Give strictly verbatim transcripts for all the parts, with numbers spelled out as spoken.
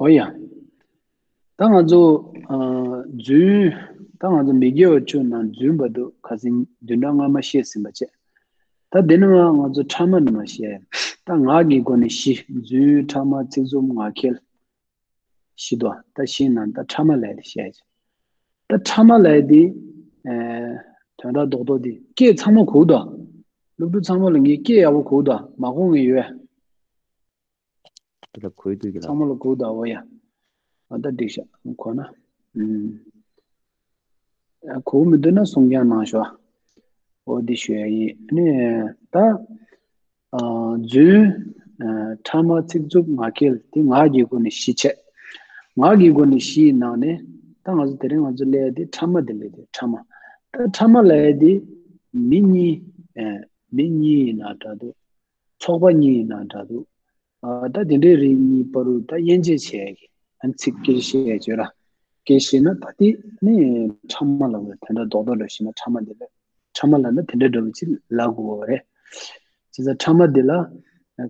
ཨོ་ཡ། ད་ང་ཚོ་ཨ་རྫུན། ད་ང་ཚོ་མི་དགེ་བ་བཅུ་ནང་རྫུན་བར་དུ་ཁ་སང་བདུན་ཕྲག་སྔ་མ་བཤད་ཟིན་པ་བྱས། ད་འདི་ནི་ང་ང་ཚོ་ཕྲ་མ་ནི་མ་བཤད། ད་ངག་གི་སྒོ་ནས་བཞི། རྫུན། ཕྲ་མ། ཚིག་རྩུབ། ངག་འཁྱལ། བཞི་དོ། ད་བཞི་ནང་ད་ཕྲ་མ་ལབ་དེ་བཤད་ཀྱི། ད་ཕྲ་མ་ལབ་དེ་ཨེ་དོན་དག་རྡོག་རྡོག་དེ་སྐད་ཚང་མ་གོ་དོ། སློབ་ཕྲུག་ཚང་མ་ལ་ངས་སྐད་ཡག་པོ་གོ་དོ། མ་གོ་མཁན་ཡོད། ད་གོ་འདུག་གི་ལགས། ཚང་མ་ལ་གོ་དོ། འོ་ཡ། ཨ་ད་འགྲིག་ཤག། གོ་ན། ཨུམ། ཨ་གོ་མི་འདུག་ན་གསུང་རྐྱང་གནང་ཤོག། འོ་འདི་ཞུ་ཡ་ཡིན། ཨ་ནི་ད་ཨ་རྫུན། ཨ་ཕྲ་མ། ཚིག་རྩུབ། ངག་འཁྱལ། དེ་ངག་གི་སྒོ་ནས་བཞི་བྱས། ངག་གི་སྒོ་ནས་བཞིའི་ནང་ནས་ད་ང་ཚོ་དེ་རིང་ང་ཚོ་ལས་དེ་ཕྲ་མ་དེ་ལས་དེ་ཕྲ་མ། ད་ཕྲ་མ་ལབ་ཡ་དེ་མི་གཉིས། ཨ་མི་གཉིས་ཡིན་ན་འདྲ་འདུག། ཚོགས་པ་གཉིས་ཡིན་ན་འདྲ་འདུག། ཨ་ད་དེ་འདྲའི་རིགས་གཉིས་བར་དུ་ད་དབྱེ་འབྱེད་བྱེད་ཡ་གི། ཨ་ཚིག་སྐད་ཆ་བཤད་ཡ་བྱོས་ར། སྐད་ཆ་བཤད་ན་ད་དེ་ནི་ཕྲ་མ་ལབ་དགོས། དོན་དག་རྡོག་རྡོག་ལ་བཤད་ན་ཕྲ་མ་དེ་ལ། ཕྲ་མ་ལབ་ན་དེ་འདྲ་འདྲ་བོ་ཅིག་ལབ་དགོས་པ་རེད། བྱས་ཙང་ཕྲ་མ་དེ་ལ་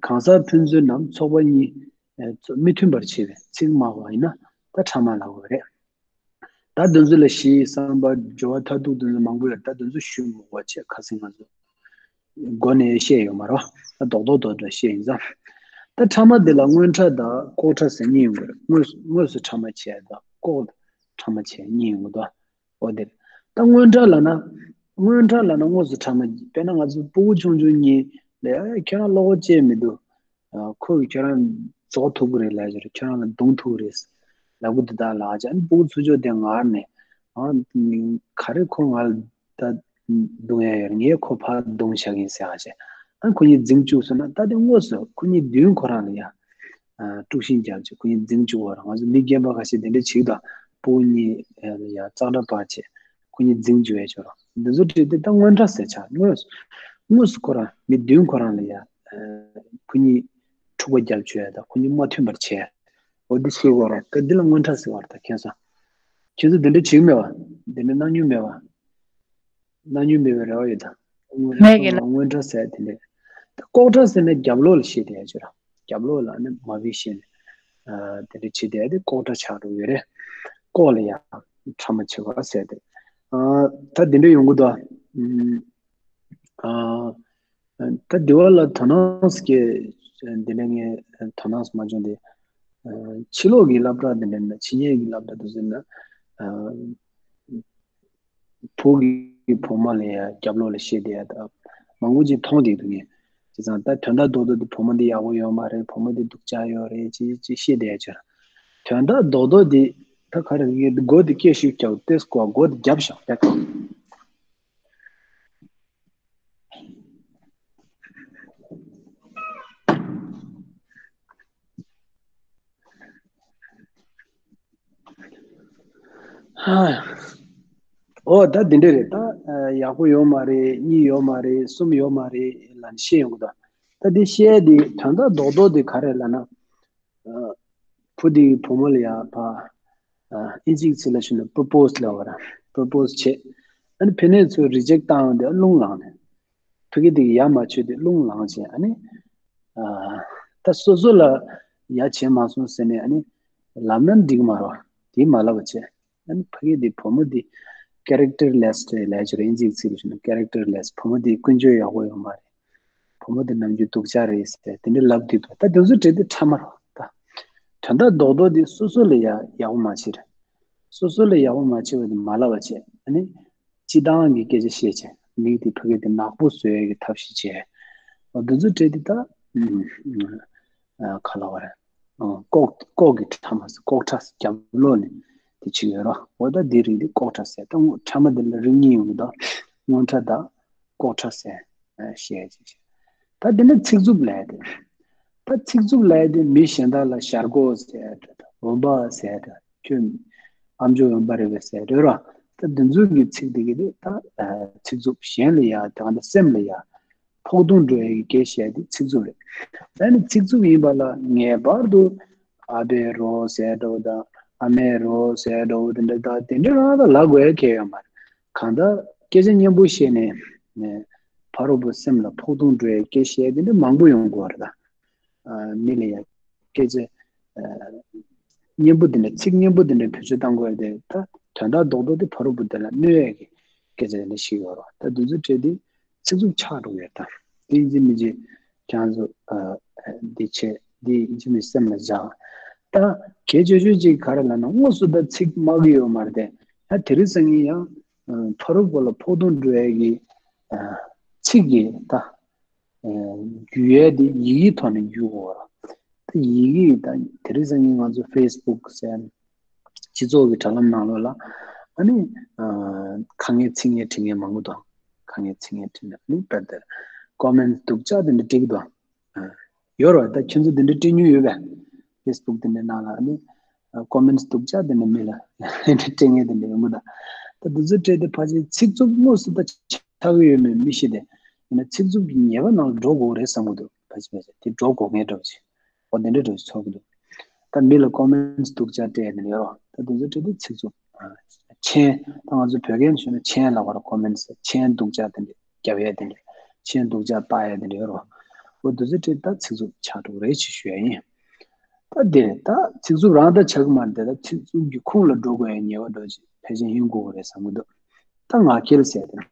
གང་ཟག་ཕན་ཚུན་ནམ་ཚོགས་པ་གཉིས་ཨ་མི་མཐུན་པར་བྱེད་པའི་ཚིག་སྨྲ་བ་ཡིན་ན་ད་ཕྲ་མ་ལབ་དགོས་པ་རེད། ད་འདི་ཚོ་ལ་བཞི། བསམ་པ། སྦྱོར་བ། མཐར་ཐུག་འདི་ཚོ་མང་པོ་ཡོད། ད་འདི་ཚོ་ཞུ་མི་དགོས་པ་བྱས། ཁ་སང་ང་ཚོ་སྒོ་ནས་བཤད་ཡོད་མ་རེད་པ། ད་རྡོག་རྡོག་རྡོག་རྡོག་བཤད་ཡིན་ཙང་། ད་ཕྲ་མ་འདི་ལ་དངོས་ཕྲ་དང་ལྐོག་ཕྲ་ཟེར་གཉིས་ཡོང་གི་རེད། དངོས་དངོས་སུ་ཕྲ་མ་བྱས་དང་ལྐོག་ཕྲ་མ་བྱས་གཉིས་ཡོང་གི་འདུག། འོ་དེ་རེད། ད་དངོས་ཕྲ་ལབ་ན། དངོས་ཕྲ་ལབ་ན་དངོས་སུ་ཕྲ་མ། དཔེར་ན་ང་ཚོ་སྤུ་གུ་ཆུང་ཆུང་གཉིས་ལ་ཨ་ཁྱོད་རང་བློ་ཁོག་ཅི་ཡང་མི་འདུག། ཨ་ཁོ་གིས་ཁྱོད་རང་རྫོགས་ཐུབ་ཀྱི་རེད་ལབ་ཀྱི་རེད། ཁྱོད་རང་ལ་རྡུང་ཐུབ་ཀྱི་རེད་ལབ་གི་འདུག། ད་ལབ་བྱས་ཨ་ནི་སྤུ་གུ་ཚུར་ཕྱོགས་དེ་ངར་ནས་ཨ་ག་རེ་ཁོ་ང་ལ་ད་རྡུང་ཡ་ཡོད་རེད། ངས་ཁོ་ཕར་རྡུང་བཞག་གི་ཡིན་ཟེར་བྱས་ཨ་ཁོ་གཉིས་འཛིང་བཅུག་སོང་ན། ད་དེ་དངོས་སུ་ཁོ་གཉིས་མདུན་ཁོ་རང་ལ་ཡ་ཨ་དཀྲུག་ཤིང་རྒྱབ་བྱས་ཁོ་གཉིས་འཛིང་བཅུག་པ་རེད། ང་ཚོ་མི་རྒན་པ་ཁ་ཤས་དེ་འདྲ་བྱེད་ཀྱི་འདུག། སྤུ་གུ་གཉིས་ཡ་ཙག་སྒྲ་སྤར་བྱས། ཁོ་གཉིས་འཛིང་བཅུག་ཡ་ཅིག་རེད། འདི་ཚོ་བྲིས་ཏེ་ད་དངོས་ཕྲ་ཟེར་ཆགས། དངོས་དངོས་སུ་ཁོ་རང་མི་མདུན་ཁོ་རང་ལ་ཡ་ཨ་ཁོ་གཉིས་འཁྲུག་པ་རྒྱབ་བཅུག་ཡ་དང་ཁོ་གཉིས་མ་མཐུན་པར་བྱས། འོ་འདི་ཤེས་དགོས་རེད། ད་འདི་ལ་དངོས་ཕྲ་ཟེར་བ་རེད། ད་ཁྱེད་ཚོ་ཁྱེད་ཚོ་འདི་འདྲ་བྱེད་ཀྱི་མེད་པ། འདི་འདྲ་གནང་མྱོང་མེད་པ། གནང་མྱོང་མེད་པའི་རེ་བ་ཡོད་ད། མེད་ཀྱི་ལགས། དངོས་ཕྲ་ཟེར་དེ་འདྲ། ད་ལྐོག་ཕྲ་ཟེར་ན་རྒྱབ་ལོགས་ལ་བཤད་བསྡད་ཡ་ཅིག་རེད། རྒྱབ་ལོགས་ལ་ནི་མ་བི་བཤད་ནས་ཨ་དེ་འདྲ་བྱེད་བསྡད་ཡ་དེ་ལྐོག་ཕྲ་ཆགས་འགྲོ་གི་རེད། ལྐོག་ལ་ཡ་ཕྲ་མ་བྱེད་པ་ཟེར་ཏེ། ཨ་ད་དེ་འདྲ་ཡོང་གི་འདུག། ཨ་ཨ་ད་འདི་བ་ལ་དོ་སྣང་སྐྱེ། འདི་ནས་ངས་དོ་སྣང་མ་བྱུང་སྟེ། ཨ་ཕྱི་ལོགས་ཀྱི་སློབ་གྲྭ་འདི་འདྲ་ན་ཕྱི་ཉལ་གྱི་སློབ་གྲྭ་དེ་ཚོ་ན་ཨ་བོད་ཀྱི་བུ་མོ་ལ་ཡ་རྒྱབ་ལོགས་ལ་བཤད་བསྡད་ཡ་ད་མང་པོ་ཅིག་མཐོང་བསྡད་འདུག་ངས། བྱས་ཙང་ད་དོན་དག་རྡོག་རྡོག་དེ་བུ་མོ་འདི་ཡག་པོ་ཡོད་མ་རེད། བུ་མོ་འདི་སྡུག་ཅག་ཡོད་རེད་ཅེས་ཅེས་བཤད་བསྡད་ཡ་ཅིག། དོན་དག་རྡོག་རྡོག་འདི་ད་ག་རེ་ངས་མགོ་འདི་སྐད་ཤུགས་རྒྱག་ཏེ་སྐོར་མགོ་འདི་རྒྱབ་བཞག་པས། ཨོ་ད་འདི་འདྲ་རེད། ད་ཡག་པོ་ཡོད་མ་རེད། གཉིས་ཡོད་མ་རེད། གསུམ་ཡོད་མ་རེད་ལབ་ནས་བཤད་ཡོང་གི་འདུག། ད་འདི་བཤད་ཡ་འདི་དོན་དག་རྡོག་རྡོག་འདི་ག་རེ་ལབ་ན། བུ་དེ་གི་བུ་མོ་ལ་ཡ་ཕ་ཨ་ཨིན་ཇིའི་ཚིག་ལ་ཞུ་ན་པོ་རོ་པོ་སི་ལབ་པ་ར། པོ་རོ་པོ་སི་བྱས། ཨ་ནི་ཕ་མ་ཚོས་རི་ཇེག་བཏང་ཡོང་དུས་རླུང་ལངས་ནས། ཕ་གི་དེ་གི་ཡ་མ་ཆོད་དེ་རླུང་ལངས་བྱས། ཨ་ནི་ཨ་ད་སོ་སོ་ལ་ཡ་བྱས་མ་སོང་ཟེར་ནས་ཨ་ནི་ལབ་ན་འགྲིག་མ་རེད། དེ་མ་ལབ་པ་བྱས། ཨ་ནི་ཕ་གི་དེ་བུ་མོ་དེ་ཀེ་རེག་ཊར་ལེ་སི་རེད་ལབ་ཀྱི་རེད། ཨིན་ཇིའི་ཚིག་ལ་ཞུ་ན་ཀེ་རེག་ཊར་ལེ་སི། བུ་མོ་དེ་ཀུན་སྤྱོད་ཡག་པོ་ཡོད་མ་རེད། བུ་མོ་དེ་ནམ་རྒྱུན་སྡུག་ཅག་རེད་ཟེར་དེ་འདྲ་ལབ་དུས་ད་དེ་ཚོ་བྲིས་དུས་ཕྲ་མ་རེད་ད། དོན་དག་རྡོག་རྡོག་དེ་སོ་སོ་ལ་ཡ་ཡག་པོ་མ་བྱེད་རེད། སོ་སོ་ལ་ཡག་པོ་མ་བྱེད་པ་དེ་མ་ལབ་པ་བྱས། ཨ་ནི་སྤྱི་བཏང་གི་སྐད་ཆ་བཤད་བྱས། མི་དེ་ཕ་གི་དེ་ནག་པོ་བཟོ་ཡ་གི་ཐབས་ཤེས་བྱས། འོ་དེ་ཚོ་བྲིས་དུས་ད་ཨ་ག་ལབ་པ་རེད། ཨ་ལྐོག་ལྐོག་གི་ཕྲ་མ་ཟེར། ལྐོག་ཕྲ་ཟེར་རྒྱབ་ལོགས་ནས་དེ་བྱེད་ཀྱི་ཡོད་རེད། འོ་ད་འདི་རིགས་དེ་ལྐོག་ཕྲ་ཟེར། ད་དངོས་ཕྲ་མ་དེ་ལ་རིགས་གཉིས་ཡོང་གི་འདུག། དངོས་ཕྲ་དང་ལྐོག་ཕྲ་ཟེར་བཤད་ཅིག་བྱས། ད་འདི་ནི་ཚིག་རྩུབ་ལབ་ཡ་དེ། ད་ཚིག་རྩུབ་ལབ་ཡ་དེ་མི་གཞན་དག་ལ་ཞར་གོ་ཟེར་འདྲ་དང་འོན་པ་ཟེར་འདྲ། ཁྱོད་ཨམ་ཅོག་འོན་པ་རེད་པས་ཟེར་འདྲ་ར། ད་འདི་ཚོ་གི་ཚིག་དེ་གི་དེ་ད་ཚིག་རྩུབ། གཞན་ལ་ཡ་དེ་ག་ད་སེམས་ལ་ཡ་ཕོག་ཐུག་འགྲོ་ཡ་གི་སྐད་བཤད་དེ་ཚིག་རྩུབ་རེད། ད་ནི་ཚིག་རྩུབ་ཡིན་པ་ལ་ངེས་པར་དུ་ཨ་ཕའི་རོ་ཟེར་འདྲ་བོ་དང་ཨ་མའི་རོ་ཟེར་འདྲ་བོ་དེ་འདྲ་ད་དེ་འདྲ་རང་ད་ལབ་དགོས་ཡ་གལ་ཡོད་མ་རེད། གང་ལྟར་སྐད་ཆ་སྙན་པོ་བཤད་ནས་ནས་ཕ་རོལ་པོའི་སེམས་ལ་ཕོག་ཐུག་འགྲོ་ཡའི་སྐད་བཤད་དེ་འདྲ་མང་པོ་ཡོང་གི་ཡོད་རེད་ད། ཨ་མི་ལ་ཡ་སྐད་ཆ་ཨ་ སྙན་པོ་དེ་འདྲ་ཚིག་སྙན་པོ་དེ་འདྲ་བེད་སྤྱོད་གཏང་དགོས་ཡ་དེ་ད་དོན་དག་རྡོག་རྡོག་དེ་ཕ་རོལ་པོ་དེ་ལ་གནོད་ཡ་གི་སྐད་ཆ་དེ་འདྲ་ཞིག་ཡོད་རེད་བ། ད་དེ་ཚོ་བྲིས་དེ་ཚིག་རྩུབ་ཆགས་འགྲོ་གི་ཡོད། ད་དེ་ཡིན་གཅིག་མིན་གཅིག་ཁྱེད་རང་ཚོ་འདི་བྱས་འདི་ཡིན་གཅིག་མིན་སེམས་ལ་བཞག་ད་གལ་ཆེ་ཤོས་གཅིག་ག་རེ་ལབ་ན་དངོས་སུ་ད་ཚིག་སྨྲ་གི་ཡོད་མ་རེད་དེ། ད་དེ་རིང་སང་ཉིན་ཡང་ཕ་རོལ་པོ་ལ་ཕོག་ཐུག་འགྲོ་ཡ་གི་ཚིག་གི་ད། བརྒྱུད་ཡས་དེ་ཡི་གེའི་ཐོག་ནས་བརྒྱུད་དགོས་ར། ད་ཡི་གེ་ད་དེ་རིང་སང་ཉིན་ང་ཚོ་ཕེ་སི་བུག་ཟེར་སྤྱི་ཚོགས་ཀྱི་དྲ་ལམ་ནང་ལོགས་ལ་ཨ་ནི་ཁ་ངན་ཚིག་ངན་བྲིས་མཁན་མང་པོ་འདུག་ཁ་ངན་ཚིག་ངན་བྲིས་ནས་ཨ་ནི་དཔེར་ན་ཀོ་མེན་སྡུག་ཅག་དེ་འདྲ་བྲིས་ཀྱི་འདུག་ཡོད་རེད་བ། ད་ཁྱེད་ཚོ་དེ་འདྲ་བྲིས་མྱོང་ཡོད་པས། ཕེ་སི་བུག་དེ་འདྲའི་ནང་ལ་ཨ་ནི་ཀོ་མེན་སྡུག་ཅག་དེ་འདྲ་མི་ལ་སྤྲད་མཁན་དེ་འདྲ་ཡོང་གི་འདུག་ད་དེ་ཚོ་སྤྲད་དེ་ཕལ་ཆེར་ཚིག་རྩུབ་དངོས་སུ་ད་ཆགས་ཀྱི་ཡོད་མེད་མི་ཤེས་ཏེ། ཡིན་ན་ཚིག་རྩུབ་ཀྱི་ཉེས་པ་ནང་ལ་འགྲོ་དགོས་རེད་བསམ་གྱི་འདུག་ཕལ་ཆེར་ཕལ་ཆེར་དེ་འགྲོ་དགོས་མཁན་འདྲ་བོ་ཅིག་འོ་དེ་འདྲ་འདྲ་བོ་ཅིག་ཚོར་གྱི་འདུག་ད་མི་ལ་ཀོ་མེན་སྡུག་ཅག་སྤྲད་དེ་འདྲ་ཡོད་རེད་བ། ད་དེ་ཚོ་སྤྲད་དེ་ཚིག་རྩུབ། མཆན། ད་ང་ཚོ་བོད་སྐད་ནང་ཞུས་ན་མཆན་ལབ་པ་རེད། ཀོ་མེན་སི་མཆན་སྡུག་ཅག་དེ་འདྲ། རྒྱབ་ཡས་དེ་འདྲ། མཆན་སྡུག་ཅག་བཏགས་ཡས་དེ་འདྲ་ཡོད་རེད་བ། འོ་དེ་ཚོ་སྤྲད་ད་ཚིག་རྩུབ་ཆགས་འགྲོ་གི་རེད་ཅེས་ཞུ་ཡ་ཡིན། ད་དེ་ད་ཚིག་རྩུབ་རང་ད་ཆགས་ཀྱི་མ་རེད་དེ། ད་ཚིག་རྩུབ་ཀྱི་ཁུངས་ལ་འགྲོ་དགོས་ཡ་ཉེས་པ་འདྲ་ཅིག་ཕལ་ཆེར་ཡིན་དགོས་ཀྱི་རེད་བསམ་གྱི་འདུག་ད་ངག་འཁྱལ་ཟེར་དེ། ངག་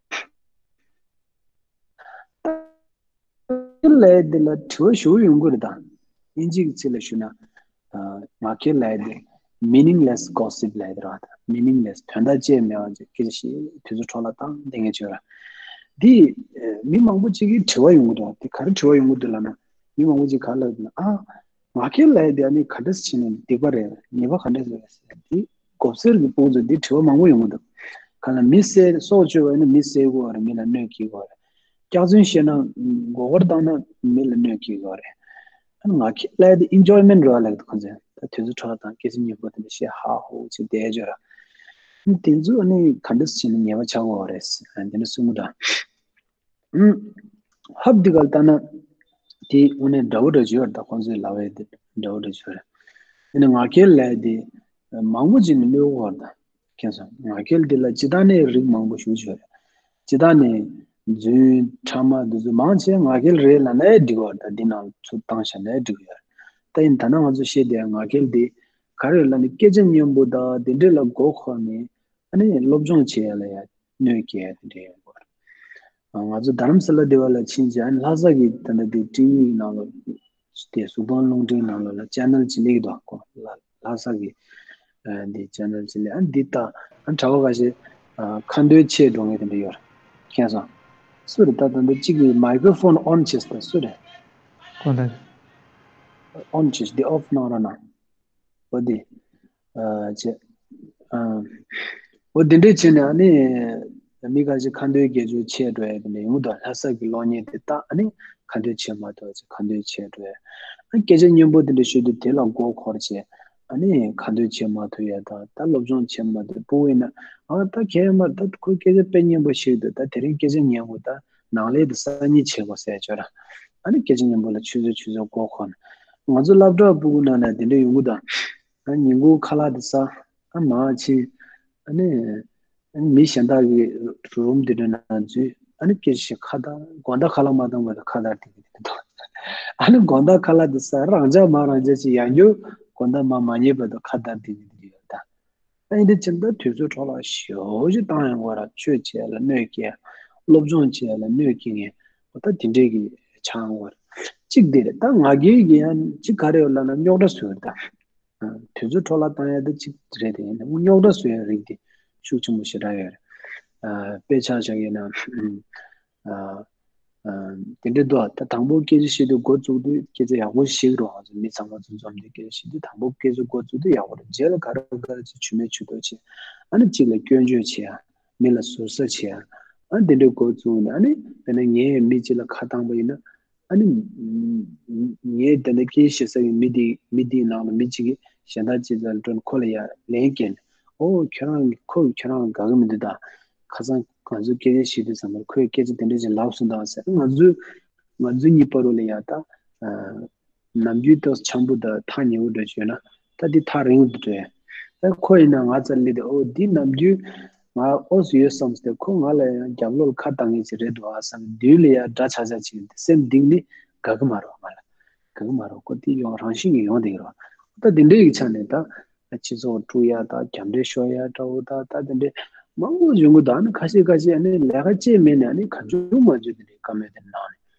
འཁྱལ་ལབ་ཡ་དེ་ལ་དྲི་བ་ཞེ་པོ་ཡོང་གི་རེད་ད། དབྱིན་ཇི་གི་ཚིག་ལ་ཞུས་ན། ཨ། ངག་འཁྱལ་ལབ་ཡ་དེ་meaningless gossip ལབ་ཡ་དེ་རེད་བ། ད་meaningless དོན་དག་ཅི་ཡང་མེད་པ་ཅིག་སྐད་ཆ་བཤད་དུས་ཚོད་འཕྲོ་བརླག་བཏང་བསྡད་མཁན་ཅིག་ཡོད་རེད། འདི་ཨ། མི་མང་པོ་ཅིག་གིས་དྲི་བ་ཡོང་གི་འདུག་དེ་ག་རེ་དྲི་བ་ཡོང་གི་འདུག་ལབ་ན། མི་མང་པོ་ཅིག་ག་རེ་ལབ་ཡོད་ན། ཨ། ངག་འཁྱལ་ལབ་ཡ་དེ་ཨ་ནི་ག་འདྲ་བྱས་ནས་སྡིག་པ་རེད། ཉེས་པ་ག་འདྲ་རེད་ཟེར་དེ། གོ་ཟེར་གྱི་དཔུང་ཚོས་འདི་དྲི་བ་མང་པོ་ཡོང་གི་འདུག་ག་ལ་མི་བསད། སྲོག་གཅོད་པ་ཡིན་ན་མི་བསད་དགོས་རེད། མི་ལ་གནོད་སྐྱེལ་དགོས་རེད། སྐྱག་རྫུན་བཤད་ན་མགོ་སྐོར་བཏང་ན་མི་ལ་གནོད་སྐྱེལ་དགོས་རེད། ཨ་ནི་ངག་འཁྱལ་ལབ་ཡ་དེ་enjoyment རེད་བ་ལབ་ཀྱི་འདུག་ཁོང་ཚོས་ད་དུས་ཚོད་འཕྲོ་བརླག་བཏང་། སྐད་ཆ་སྙན་པོ་དེ་འདྲ་བཤད་ཧ་ཧུ་བྱས་བསྡད་ཡོད་ར། ཨ་ནི་དེ་ཚོ་ཨ་ནི་ག་འདྲ་བྱས་ནས་ཉེས་པ་ཆགས་དགོས་རེད། ཨ་ནི་དེ་འདྲ་གསུང་གི་འདུག་ཧུམ། ཧབ་འདི་ག་ལ་ལྟ་ན། དེ་དངོས་གནས་འདྲ་བོ་འདྲ་བོ་ཡོད་རེད། ད་ཁོང་ཚོའི་ལབ་ཡ་དེ་འདྲ་བོ་འདྲ་བོ་ཡོད་རེད། ཡིན་ན་ངག་འཁྱལ་ལབ་ཡ་དེ་མང་པོ་ཅིག་ནས་གནོད་གོ་རེད་ད། མཁྱེན་སོང་། ངག་འཁྱལ་འདི་ལ་སྤྱིར་བཏང་ནས་རིགས་མང་པོ་ཞེ་པོ་ཅིག་ཡོད་རེད། སྤྱིར་བཏང་ནས་རྫུན་ཕྲ་མ་འདི་ཚོ་མང་ཆེ་ངག་འཁྱལ་རེད་ལབ་ན་འགྲིག་གོ་རེད། ད་འདི་ནང་ཚུར་བཏང་བཞག་ན་འགྲིག་གི་ཡོད་རེད། ད་ཡིན་ད་ནང་ང་ཚོ་བཤད་བསྡད་ཡ་ངག་འཁྱལ་འདི་ག་རེ་ལབ་ན་སྐད་ཆ་སྙན་པོ་དང་དེ་འདྲས་ལ་མགོ་འཁོར་ནས། ཨ་ནི་སློབ་སྦྱོང་བྱེད་ཡ་ལ་ཡ་གནོད་སྐྱེལ་ཡ་དེ་འདྲ་ཡོང་གི་རེད། ང་ཚོ་རྡ་རམ་ས་ལ་འདི་བ་ལ་ཕྱིན་རྗེས་ཨ་ནི་ལྷ་ས་གི་ད་ལྟ་དེ་ཊི་ཝི་ནང་ལ་དེ་གཟུགས་མཐོང་རླུང་འཕྲིན་ནང་ལོགས་ལ་ཆེ་ནལ་ཅིག་སླེབས་ཀྱི་འདུག་གོ་ལ་ལྷ་ས་གི་ཨ་འདི་ཆེ་ནལ་ཅིག་སླེབས། ཨ་འདི་ལྟ་ཨ་གྲྭ་པ་ཁ་ཤས་ཨ་ཁ་འདོན་བྱེད་འགྲོ་མཁན་དེ་འདྲ་ཡོད་རེད། མཁྱེན་སོང་། སུ་རེད། ད་ད་འདི་གཅིག་གི་མའི་ཀྲོ་ཕོན་ཨོན་བྱས་ད་སུ་རེད། ཁོ་ལ་ཨོན་བྱས་འདི་ཨོཕ་གནང་རོགས་གནང་། འོ་དེ། ཨ། བྱས། ཨ། འོ་དེ་འདྲས་བྱས་ནས་ཨ་ནི། མི་ཁ་ཤས་ཁ་འདོན་སྐད་ཆ་བཤད་འགྲོ་ཡ་དེ་འདྲ་ཡོང་གི་འདུག་ལྷ་ས་གི་གློག་བརྙན་དེ་ལྟ་ཨ་ནི་ཁ་འདོན་བྱེད་མ་ཐུབ་ཡ་ཅིག་ཁ་འདོན་བྱས་འགྲོ་ཡ། ཨ་སྐད་ཆ་སྙན་པོ་དེ་འདྲ་ཤོད་དུས་དེ་ལ་མགོ་འཁོར་བྱས་ཨ་ནི་ཁ་འདོན་བྱེད་མ་ཐུབ་ཡ་དང་། ད་སློབ་སྦྱོང་བྱེད་མ་ཐུབ། ཕྲུ་གུ་ཡིན་ན་ཨ་ད་གལ་མ་ད་ཁོས་སྐད་ཆ་དཔེ་སྙན་པོ་བཤད་འདུག་ད་དེ་རིང་སྐད་ཆ་སྙན་པོ་ད་ནང་ལས་དེ་གསར་རྙིང་བྱེད་དགོས་ཟེར་ཅོ་ར། ཨ་ནི་སྐད་ཆ་སྙན་པོ་ལ་ཆུད་ཟོས་ཆུད་ཟོས་མགོ་འཁོར་ནས། ང་ཚོ་སློབ་གྲྭ་ཕྲུ་གུ་ནང་ན་དེ་འདྲ་ཡོང་གི་འདུག་ཨ་ཉིན་གུང་ཁ་ལག་དེ་ཟ། ཨ་མར་ཕྱིན། ཨ་ནི་མི་གཞན་དག་གི་རུམ་དེ་འདྲ་ནང་འཛུལ། ཨ་ནི་སྐད་ཆ་ཁ་བརྡ། དགོང་དག་ཁ་ལག་མ་བཏང་བར་དུ་ཁ་བརྡ་དེ་འདྲ་འདུག་ཨ་ནི་དགོང་དག་ཁ་ལག་དེ་ཟ། རང་འཇགས་མ་རང་འཇགས་ཅིག་ཡང་བསྐྱར་དགོང་དག་མ་མ་ཉལ་བར་དུ་ཁ་བརྡ་དེ་འདྲ་ཡོད་ད། ཨ་ནི་འདི་ཕྱིན་ད་དུས་ཚོད་འཕྲོ་བརླག་ཞེ་པོ་ཅིག་བཏང་ཡོང་གི་ར། ཆོས་བྱེད་ཡ་ལ་གནོད་སྐྱེལ། སློབ་སྦྱོང་བྱེད་ཡ་ལ་གནོད་སྐྱེལ་མཁན་འོ་ད་དེ་འདྲས་ཀྱི་ཆགས་ཡོང་གི་ར། གཅིག་དེ་རེད། ད་ང་རྒྱལ་གྱི་ཡང་གཅིག་ག་རེ་ཡོད་ལབ་ན་རྙོག་དྲ་བཟོ་ཡ་རེད་ད། དུས་ཚོད་འཕྲོ་བརླག་བཏང་ཡ་ད་གཅིག་རེད་དེ། ཡིན་ན་རྙོག་དྲ་བཟོ་ཡ་རིགས་དེ་ཤུགས་ཆེན་པོ་ཞེ་དྲག་ཡོད་རེད། དཔེ་ཆ་བཞག་ཡིན་ན། ཨ། ཨ། དེ་འདྲ་འདུག་ད་དང་པོ་སྐད་ཆ་བཤད་དུས་འགོ་བཙུགས་དུས་སྐད་ཆ་ཡག་པོ་བཤད་ཀྱི་རེད། ང་ཚོ་མི་ཚང་མ་ཚོ་འཛོམས་ཏེ་སྐད་ཆ་བཤད་དུས་དང་པོ་སྐད་ཆ་འགོ་བཙུགས་དུས་ཡག་པོ་རེད། རྗེས་ལ་ག་རེ་ག་རེ་ཅིག་ཇུས་མེད་ཇུས་གཏོགས་བྱེད། ཨ་ནི་གཅིག་ལ་སྐྱོན་བརྗོད་བྱེད་ཡ། མི་ལ་ཟུར་ཟ་བྱེད་ཡ། ཨ་དེ་འདྲ་འགོ་བཙུགས་ནས། ཨ་ནི་དཔེར་ན་ངས་མི་གཅིག་ལ་ཁ་བཏང་པ་ཡིན་ན། ཨ་ནི་ངས་དེ་འདྲ་སྐད་ཆ་བཤད་ས་གི་མི་དེ་མི་དེའི་ནང་ལ་མི་གཅིག་གིས་གཞན་དག་ཅིག་ལ་འགྲོ་ནས་ཁོ་ལ་ཡ་ལན་སྐྱེལ་ནས། ཨོ་ཁྱོད་རང་གིས་ཁོ་གིས་ཁྱོད་རང་ལ་དགའ་གི་མི་འདུག་ད། ཁ་སང་ང་ཚོས་སྐད་ཆ་བཤད་དུས་ཙམ་པར་ཁོས་སྐད་ཆ་དེ་འདྲ་ཅིག་ལབ་སོང་ད་ཟེར། ང་ཚོས་ང་ཚོ་གཉིས་བར་ལ་ཡ་ད། ཨ། ནམ་རྒྱུན་ཏོག་ཙམ་འཆམ་པོ་དང་ཐག་ཉེ་བོ་འདྲ་བྱུང་ན། ད་འདི་ཐག་རིང་པོ་འགྲོ་ཡ། ད་ཁོ་ཡིན་ན་ང་རྩར་སླེབས་ཏེ། ཨོ་འདི་ནམ་རྒྱུན་ང་ཨོ་སུ་ཡོད་བསམ་སྟེ་ཁོ་ང་ལ་ཡང་རྒྱབ་ལོགས་ལ་ཁ་བཏང་མཁན་ཅིག་རེད་འདུག་ཨ་བསམ། མདུན་ལ་ཡ་འདྲ་ཆགས་ཆགས་ཅིག་སེམས་གཏིང་ནས་དགའ་གི་མ་རེད་ང་ལ། དགའ་གི་མ་རེད། ཁོ་དེ་ཡོང་རང་བཞིན་གྱིས་ཡོང་བསྡད་ཀྱི་རེད། ད་དེ་འདྲའི་ཡིག་ཆ་ནས་ད། སྤྱི་ཚོགས་དཀྲུག་ཡ་དང་རྒྱབ་འདྲེ་ཤོར་ཡ་འདྲ་བོ་དང་ད་དེ་འདྲའི་མང་པོ་ཡོང་གི་འདུག་ཨ་ནི་ཁ་ཤས་ཁ་ཤས་ཨ་ནི་ལས་ཀ་ཅི་མེད་ནས་ཨ་ནི་གང་བྱུང་མང་བྱུང་དེ་འདྲའི་བཀའ་མོལ་དེ་གནང་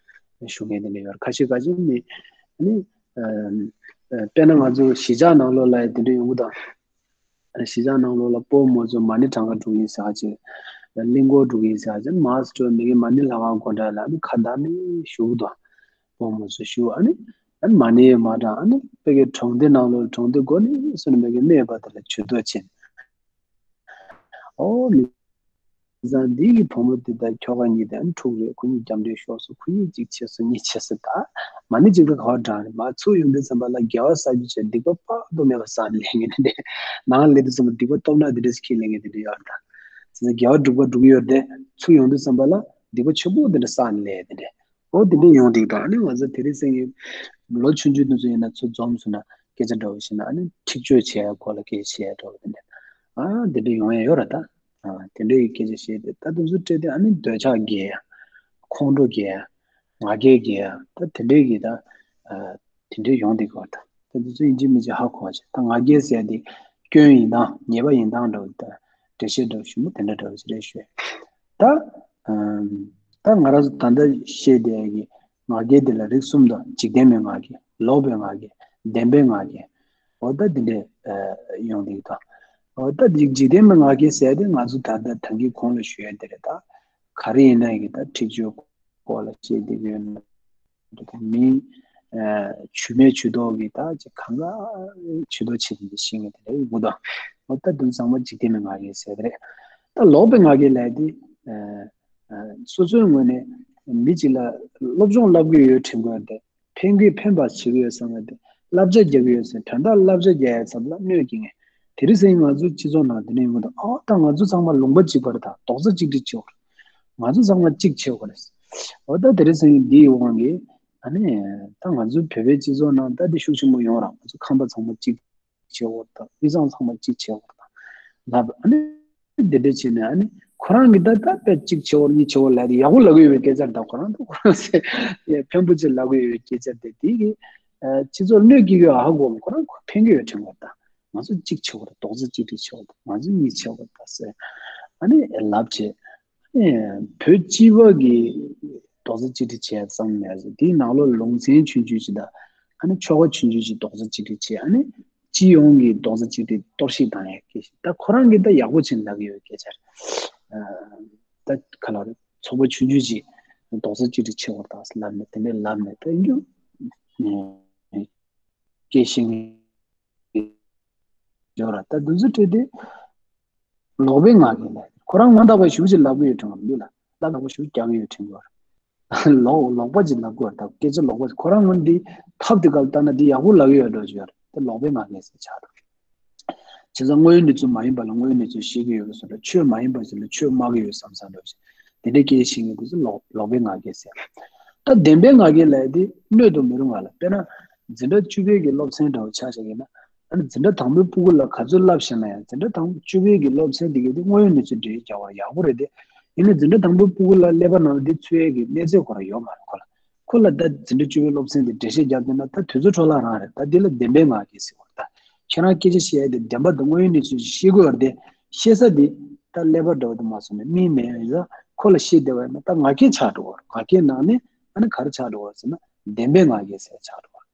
ནས་ཞུ་མཁན་དེ་འདྲ་ཡོད་རེད། ཁ་ཤས་ཁ་ཤས་ནི་ཨ་ནི་ཨ་ཨ་དཔེར་ན་ང་ཚོ་གཞིས་ཆགས་ནང་ལོགས་ལ་ཡ་དེ་འདྲ་ཡོང་གི་འདུག་གཞིས་ཆགས་ནང་ལོགས་ལ་སྤོ་བོ་མོ་ཚོ་མ་ཎི་བགྲང་ག་འགྲོ་གི་ཡིན་ཟེར་ཅིག་གླིང་སྐོར་འགྲོ་གི་ཡིན་ཟེར་ཅིག་མར་སྤྲོ་མི་གི་མ་ཎི་ལྷ་ཁང་སྒོ་འགྲམ་ལ་ནི་ཁ་བརྡ་ནི་ཞུ་གི་འདུག་སྤོ་བོ་མོ་ཚོ་ཞུ་ཨ་ནི་ཨ་ནི་མ་ཎི་མ་བགྲང་ཨ་ནི་དཔེ་གི་གྲོང་སྡེ་ནང་ལོགས་གྲོང་སྡེ་སྒོ་ནས་སོ་ནི་མི་གི་སྨད་པ་དེ་ལ་ཇུས་གཏོགས་བྱེད། ཨོ་མི་བཟང་འདི་གི་བུ་མོ་འདི་དང་ཁྱོ་ག་གཉིས་དེ་ཨ་ནི་ཕྲུག་རེད། ཁོ་གཉིས་རྒྱབ་འདྲེ་ཤོར་སོང་། ཁོ་གཉིས་གཅིག་བྱས་སོང་གཉིས་བྱས་སོང་། ད་མ་ཎི་གཅིག་ད་ག་བ་བགྲང་རེད། མ་ཚུར་ཡོང་དུས་ཙམ་པ་ལ་དགེ་བ་བསགས་རྒྱུ་བྱས་སྡིག་པ་དཔག་ཏུ་མེད་པ་བསགས་ནས་ལེན་མཁན་དེ་འདྲས། ནང་སླེབས་དུས་ཙམ་པ་སྡིག་པ་སྟོབས་ན་དེ་འདྲས་ཁྱེར་ལེན་མཁན་དེ་འདྲས་ཡོད་རེད། ད་དེ་ཚོ་དགེ་བ་སྒྲུབ་པ་སྒྲུབ་ཀྱི་ཡོད་རེད་དེ་ཚུར་ཡོང་དུས་ཙམ་པ་ལ་སྡིག་པ་ཆེན་པོ་དེ་འདྲས་བསགས་ནས་ལེན་དེ་འདྲས། ཨོ་དེ་འདྲས་ཡོང་དེ་འདྲས། ཨ་ནི་ང་ཚོ་དེ་རིང་སང་ཉིན་ལོ་ཆུང་ཆུང་དེ་ཚོ་ཡིན་ན་ཚུར་འཛོམས་སོང་ན་སྐད་ཆ་འདྲ་བོ་བཤད་ན་ཨ་ནི་འཁྲིག་སྤྱོད་བྱེད་ཡ་སྐོར་ལ་སྐད་ཆ་བཤད་ཡ་འདྲ་བོ་དེ་འདྲས། ཨ་དེ་འདྲས་ཡོང་ཡ་ཡོད་རེད་ད། ཨ་དེ་འདྲས་ཡི་སྐད་ཆ་བཤད་དེ་ད་དེ་ཚོ་སྤྲད་དེ་ཨ་ནི་འདོད་ཆགས་རྒྱས་ཡ། ཁོང་ཁྲོ་རྒྱས་ཡ། ང་རྒྱལ་རྒྱས་ཡ། ད་དེ་འདྲས་ཀྱི་ད་ཨ་དེ་འདྲས་ཡོང་དེ་གོ་ད། ད་དེ་ཚོ་ཡིན་གཅིག་མིན་གཅིག་ཧ་གོ་བ་བྱེད། ད་ང་རྒྱལ་ཟེར་ཡ་དེ་སྐྱོན་ཡིན་སྟངས་ཉེས་པ་ཡིན་སྟངས་འདྲ་བོ་ད་འགྲེལ་བཤད་འདྲ་བོ་ཞུ་མོ་དེ་འདྲ་འདྲ་བོ་ཞིག་རེད་ཞུ་ཡ། ད་ཨམ་ད་ང་རང་ཚོ་ད་ལྟ་བཤད་བསྡད་ཡ་གི་ང་རྒྱལ་དེ་ལ་རིགས་གསུམ་དང་འཇིག་རྟེན་མའི་ང་རྒྱལ། ལོག་པའི་ང་རྒྱལ། བདེན་པའི་ང་རྒྱལ། འོ་ད་འདི་འདྲས་ཨ་ཡོང་གི་འདུག་འོ་ད་འཇིག་འཇིག་རྟེན་མའི་ང་རྒྱལ་ཟེར་དེ་ང་ཚོ་ད་ལྟ་ད་གིན་གོང་ལ་ཞུ་ཡ་དེ་རེད་ད། ག་རེ་ཡིན་ན་ཡིན་གི་ད་འཁྲིག་སྤྱོད་སྐོར་ལ་བཤད་བསྡད་ཀྱི་ཡོད་ན། མིང་ཨ་ཇུས་མེད་ཇུས་གཏོགས་ཀྱི་ད་ཅིག་གང་ག་ཇུས་གཏོགས་བྱེད་ཀྱི་ཤེས་ངེས་དེ་རེད་འུ་དང་། འོ་ད་དུང་ཚང་མ་འཇིག་རྟེན་མའི་ང་རྒྱལ་ཟེར་དེ་རེད། ད་ལོག་པའི་ང་རྒྱལ་ལབ་དེ་ཨ་ཨ་སོ་སོའི་ངོས་ནས་མི་གཅིག་ལ་སློབ་སྦྱོང་བསླབ་གི་ཡོད་དྲན་གྱི་ཡོད་དེ། ཕན་གྱི་ཕན་པ་བྱེད་ཀྱི་ཡོད་བསམ་པ་དེ་བསླབ་བྱ་རྒྱག་གི་ཡོད་ཟེར་དོན་དག་བསླབ་བྱ་རྒྱག་ཡ་ཚབ་ལ་གནོད་སྐྱེལ་མཁན། དེ་རིང་སང་ང་ཚོའི་སྤྱི་ཚོགས་ནང་དེ་འདྲ་ཡོང་གི་འདུག་ཨ་ད་ང་ཚོ་ཚང་མ་ལུང་པ་གཅིག་པ་རེད་ད། རྡོག་རྩ་གཅིག་སྒྲིལ་བྱེད་དགོས་རེད། ང་ཚོ་ཚང་མ་གཅིག་བྱེད་དགོས་རེད། འོ་ད་དེ་རིང་སང་འདིའི་དབང་གིས་ཨ་ནི་ད་ང་ཚོའི་བོད་པའི་སྤྱི་ཚོགས་ནང་ད་དེ་ཤུགས་ཆེན་པོ་ཡོང་ར། ང་ཚོ་ཁམས་པ་ཚང་མ་གཅིག་བྱེད་དགོས་དང་དབུས་གཙང་ཚང་མ་གཅིག་བྱེད་དགོས་དང་ལབ། ཨ་ནི་འདི་འདྲ་བྱས་ནས་ཨ་ནི་ཁོ་རང་གིས་ད་ད་དཔེ་གཅིག་བྱེད་དགོས་གཉིས་བྱེད་དགོས་ལབ་དེ་ཡག་པོ་ལབ་ཀྱི་ཡོད་པའི་སྐད་ཆ་རེད་ད། ཁོ་རང་ད་ཁོ་རང་ཚེ་ཕན་པོ་ཅིག་ལབ་ཀྱི་ཡོད་པའི་སྐད་ཆ་དེ་དེ་གི་སྤྱི་ཚོགས་གནོད་སྐྱེལ་གྱི་ཡོད་ཧ་གོ་མ། ཁོ་རང་ཁོ་ཕན་གྱི་ཡོད་དྲན་གྱི་ཡོད་ད། ང་ཚོ་གཅིག་བྱེད་དགོས་རེད། རྡོག་རྩ་གཅིག་སྒྲིལ་བྱེད་དགོས་རེད། ང་ཚོ་གཉིས་བྱེད་དགོས་རེད་ད་ཟེར་ཨ་ནི་ལབ་བྱས། ཨེ། བོད་སྤྱི་པ་གི་རྡོག་རྩ་གཅིག་སྒྲིལ་བྱས་ཙང་ནས་དེའི་ནང་ལོགས་ལུང་ཚན་ཆུང་ཆུང་ཞིག་དང་ཨ་ནི་ཆོལ་ཁ་ཆུང་ཆུང་ཞིག་རྡོག་རྩ་གཅིག་སྒྲིལ་བྱས། ཨ་ནི་སྤྱི་ཡོངས་ཀྱི་རྡོག་རྩ་གཅིག་སྒྲིལ་གཏོར་བཤིག་བཏང་ཡ་སྐད་ཆ་ད་ཁོ་རང་གིས་ད་ཡག་པོ་བྱས་ནས་ལབ་ཀྱི་ཡོད་སྐད་ཆ་རེད། ད་ག་ལ་རེད། ཚོགས་པ་ཆུང་ཆུང་ཞིག་རྡོག་རྩ་གཅིག་སྒྲིལ་བྱེད་དགོས་རེད་ད་ལབ་ནས་དེ་འདྲས་ལབ་ནས་ད་ཡོད། སྐད་ཤེས་ཡོད་ར། ད་འདི་ཚོ་བྲིས་ཏེ་ལོག་པའི་ངག་གིས་ལས་ཁོ་རང་ང་དག་པ་ཞུ་ཅིག་ལབ་གི་ཡོད་དྲན་གི་མི་འདུག་ལ། ལ་དག་པ་ཞུ་རྒྱག་གི་ཡོད་དྲན་གི་ཡོད་ར། ལོག་ལོག་པ་ཅིག་ལབ་གི་ཡོད་ར། ད་སྐད་ཆ་ལོག་པ་ཅིག་ཁོ་རང་ངོ་འདི་ཐབས་འདི་ག་ལ་ལྟ་ན་འདི་ཡག་པོ་ལབ་གི་ཡོད་འགྲོ་ཅིག་ཡོད་ར། ད་ལོག་པའི་ངག་གིས་ཟེར་ཆགས་འགྲོ། བྱས་ཙང་དངོས་ཡོད་གནས་ཚུལ་མ་ཡིན་པ་ལ་དངོས་ཡོད་གནས་ཚུལ་བཤད་ཀྱི་ཡོད་པ་བཟོ་འདྲ། ཆོས་མ་ཡིན་པ་ཞིག་ལ་ཆོས་སྨྲ་གི་ཡོད་བསམ་བསམ་འདྲ་བོ་ཞིག་དེ་འདྲའི་སྐད་ཤེས་མཁན་དེ་ཚོ་ལོག་ལོག་པའི་ངག་གིས་ཟེར། ད་བདེན་པའི་ངག་གིས་ལབ་དེ་སྣོད་དུ་མི་རུང་བ་ལ། དཔེར་ན་འཛིན་གྲྭ་བཅུ་པའི་གི་སློབ་ཚན་འདྲ་བོ་ཆ་བཞག་ཡིན་ན། ཨ་ནི་འཛིན་གྲྭ་དང་པོའི་སྤུ་གུ་ལ་ག་ཚོད་བསླབ་བཞག་ན་ཡང་འཛིན་གྲྭ་དང་པོ་བཅུ་པའི་གི་སློབ་ཚན་དེ་གའི་དེ་དངོས་ཡོད་གནས་ཚུལ་འགྲེལ་བརྗོད་རྒྱག་པར་ཡག་པོ་རེད་དེ། ཡིན་ནའི་འཛིན་གྲྭ་དང་པོའི་སྤུ་གུ་ལ་ཀླད་པ་ནང་ལ་དེ་ཚུད་ཡས་ཀྱི་གནས་ཚད་ཁོ་རང་ཡོད་མ་རེད་ཁོ་ལ། ཁོ་ལ་ད་འཛིན་གྲྭ་བཅུ་པའི་སློབ་ཚན་དེ་འགྲེལ་བཤད་རྒྱབ་བསྡད་ན་ད་དུས་ཚོད་འཕྲོ་བརླག་རང་རེད། ད་འདི་ལ་བདེན་པའི་ངག་གིས་ཟེར་བ་ད། ཁྱེད་རང་སྐད་ཆ་བཤད་ཡས་དེ་བདེན་པ་དང་དངོས་ཡོད་གནས་ཚུལ་ཞིག་ཤེས་དགོས་པ་རེད་དེ། ཤེས་ས་དེ་ད་ཀླད་པ་འདྲ་བོ་དེ་མ་སོང་ནས་མིག་མེད་ཡིན་ཙང་ཁོ་ལ་བཤད་བསྡད་པ་ཡིན་ན་ད་ངག་འཁྱལ་ཆགས་འགྲོ་བ་རེད། ངག་འཁྱལ་ནང་ནས་ཨ་ནི་ག་རེ་ཆགས་འགྲོ་བ་རེད་ཟེར་ན་བདེན་པའི་ངག་གིས་ཟེར་ཆགས་འགྲོ་བ་རེད།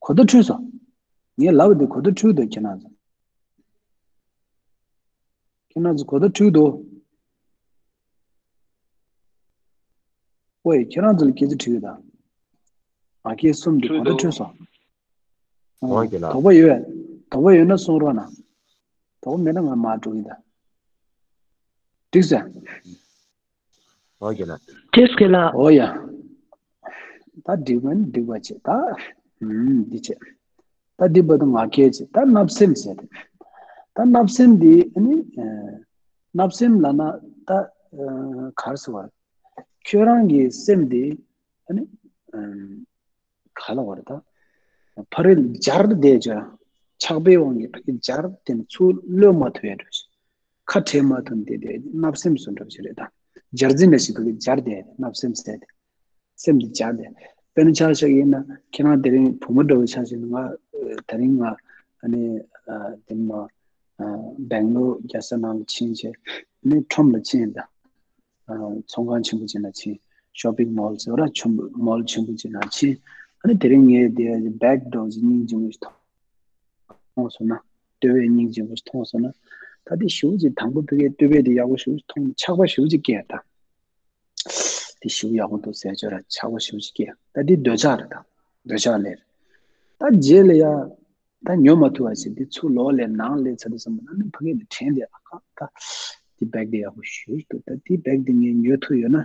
གོ་བརྡ་འཕྲོད་སོང་། ངས་ལབ་པ་དེ་གོ་བརྡ་འཕྲོད་འདུག་ཁྱེད་རང་ཚོ། ཁྱེད་རང་ཚོ་གོ་བརྡ་འཕྲོད་འདུག་ཨོའི་ཁྱེད་རང་ཚོ་ལ་སྐད་ཆ་དྲིས་ཡོད་ད། ང་སྐད་གསུམ་དེ་གོ་བརྡ་འཕྲོད་སོང་། འོ་ཡ། དོགས་པ་ཡོད། དོགས་པ་ཡོད་ན་གསུང་རོགས་གནང་། དོགས་པ་མེད་ན་ང་མར་འགྲོ་གི་ད། འགྲིག་སོང་། འོ་ཡ་ལ། འགྲིག་སོང་ལ། འོ་ཡ། ད་འགྲིག་པ་ནི་འགྲིག་པ་བྱེད་ད། ཨུམ་འདི་བྱེད། ད་འདི་བར་དུ་ང་སྐད་ཅིག་ད་བརྣབ་སེམས་ཟེར་ཏེ། ད་བརྣབ་སེམས་འདི་ཨ་ནི་ཨ་བརྣབ་སེམས་ལབ་ན་ད་ཨ་ག་རེ་ཟེར་བ་རེད། ཁྱོད་རང་གི་སེམས་འདི་ཨ་ནི་ཨ་ག་ལབ་དགོས་རེད་ད། ཕ་རོལ་འབྱར་བསྡད་ཀྱང་ཆགས་པའི་དབང་གིས་ཕ་གི་འབྱར་དེ་ནི་ཚུར་གློད་མ་ཐུབ་ཡ་འདྲ་ཞིག་ཁ་བྲལ་མ་ཐུབ་འདི་དེ་བརྣབ་སེམས་སུ་འདྲ་ཞིག་རེད་ད། འབྱར་འཛིན་འདྲ་ཞིག་ཕ་གི་འབྱར་བསྡད་བརྣབ་སེམས་ཟེར་ཏེ། སེམས་འདི་འཇགས་ཏེ། དཔེར་ན་ཆ་བཞག་ཡིན་ན་ཁྱེད་རང་དེ་རིང་བུ་མོ་འདྲ་བོ་ཆ་བཞག་ན་ང་དེ་རིང་ང་ཨ་ནི་ དེ་མ་སྦེང་ལོར་རྒྱལ་ས་ནང་ལ་ཕྱིན་བྱས་ནི་ཁྲོམ་ལ་ཕྱིན་ད། ཚོང་ཁང་ཆེན་པོ་ཅིག་ནང་ཕྱིན། ཤོ་པིང་མོལ་ཟེར་བ་ཆེན་པོ་མོལ་ཆེན་པོ་ཅིག་ནང་ཕྱིན། ཨ་ནི་དེ་རིང་ངས་དེ་བེག་འདྲ་བོ་ཅིག་སྙིང་རྗེ་མོ་ཞིག་མཐོང་སོང་ན། ལྟོ་ཕད་སྙིང་རྗེ་མོ་ཞིག་མཐོང་སོང་ན། ད་དེ་ཞེ་པོ་ཅིག་དང་པོ་བོད་སྐད་ལྟོ་ཕད་དེ་ཡག་པོ་ཞེ་པོ་ཅིག་མཐོང་། ཆགས་པ་ཞེ་པོ་ཅིག་སྐྱེས་ད། དེ་ཞེ་པོ་ཡག་པོ་འདུག་ཟེར་ཅོ་ར་ཆགས་པ་ཞེ་པོ་ཅིག་སྐྱེས། ད་དེ་འདོད་ཆགས་རེད་ད། འདོད་ཆགས་ལས་རེད། ད་རྗེས་ལ་ཡ། ད་ཉོ་མ་ཐུབ་པ་བྱས་དེ་ཚུར་ལོག་ལས་ནང་ལས་ཚར་དུས་ཙམ་པ་ན་ནི་ཕ་གི་དེ་དྲན་དེ་ཨ་ཁ་ད། དེ་བེག་དེ་ཡག་པོ་ཞེ་པོ་ཅིག་འདུག་ད་དེ་བེག་དེ་ངས་ཉོ་ཐུབ་ཡོད་ན།